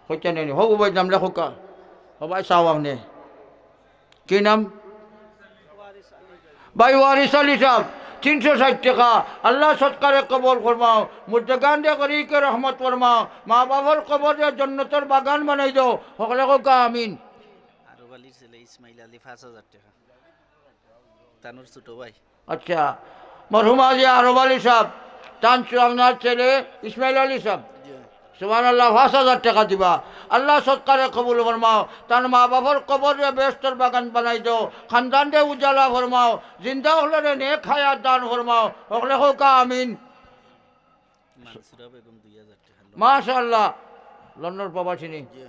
কইতা নেই, হউ ভাই, নাম লেখউক্কা। ও ভাই, চাও আপনে। কি নাম? ভাই ওয়ারিস আলী সাহেব, তিনশো ষাইট টেকা। আল্লাহ সৎকারে কবুল ফরমাও, মুর্দেগানরে গরিকে রহমত ফরমাও, মা বাপর কবররে জন্নতর বাগান বানাই দেও। হকলে কউক্কা আমিন। আরব আলীর ছেলে ইসমাইল আলী পাঁচ হাজার টেকা। তানুর ছোট ভাই। আচ্ছা, মরহুম হাজি আরব আলী সাহেব, তান চু-, আপনার ছেলে ইসমাইল আলী সাহেব। জি। সুবহানাল্লাহ, পাঁচ হাজার টেকা দিবা। আল্লাহ সৎকারে কবুল ফরমাও, তান মা বাপর কবররে বেহেস্তর বাগান বানাই দেও, খানদানরে উজালা ফরমাও, জিন্দা অকলরে নেক হায়াত দান ফরমাও। হকলে কউক্কা আমিন। মানসুরা বেগম দুই হাজার টেকা। মাশাআল্লাহ, লন্ডন প্রবাসিনী। জি।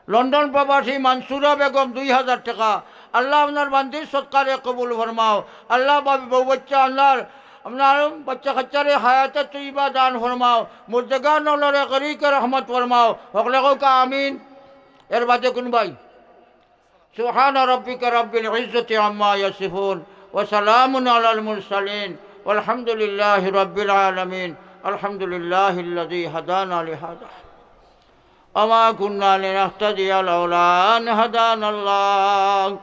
লন্ডন প্রবাসী মানসুরা বেগম দুই হাজার টেকা। আল্লাহ আপনার বান্দির সৎকারে কবুল ফরমাও। আল্লাহ বা-, বউ বাচ্চা আপনার, আপনার বাচ্চা কাচ্চারে হায়াতে তৈবা দান ফরমাও। মুর্দেগান অকলরে গরিকে রহমত ফরমাও। হকলে কউক্কা আমিন। এর বাদে কুন ভাই? سبحان ربك رب العزة عما يصفون وسلام على المرسلين والحمد لله رب العالمين. الحمد لله الذي هدانا لهذا وما كنا لنهتدي لولا أن هدانا الله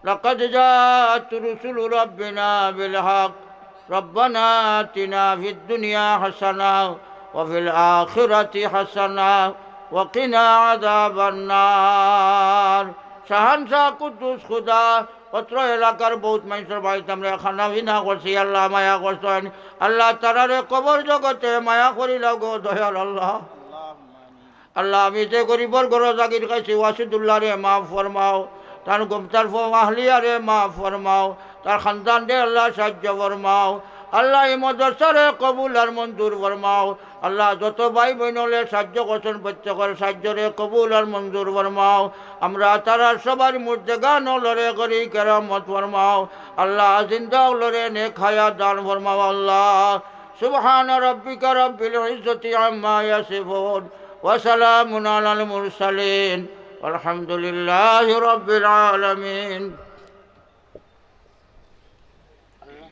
لقد جاءت رسل ربنا بالحق ربنا آتنا في الدنيا حسنة وفي الآخرة حسنة وقنا عذاب النار. শাহানশাহ কুদ্দুস খুদা, অত্র এলাকার বউত মানষর বাড়িত আমরা খানা পিনা করছি, আল্লাহ মায়া করছইন। আল্লাহ তারারে কবর জগতে মায়া করিলাও গো দয়াল আল্লাহ। আল্লাহ, আমি যে গরিবর ঘরো জাগির খাইছি, ওয়াসিদুল্লাহরে মাফ ফরমাও, তান গুম-, তার ফ-, আহলিয়ারে মাফ ফরমাও, তার খানদানরে আল্লাহ সাহায্য ফরমাও। আল্লাহ, এই মাদ্রাসারে কবুল আর মঞ্জুর ফরমাও। আল্লাহ, যত ভাই বইন অকলে সাহায্য করছইন, প্রত্যেকর সাহায্যরে কবুল আর মঞ্জুর ফরমাও। আমরা তারার সবার মুর্দেগান অকলরে গরিকে রহমত ফরমাও। আল্লাহ, জিন্দা অকলরে নেক হায়াত দান ফরমাও। আল্লাহ, سبحان ربك رب العزة عما يصفون وسلام على المرسلين والحمد لله رب العالمين.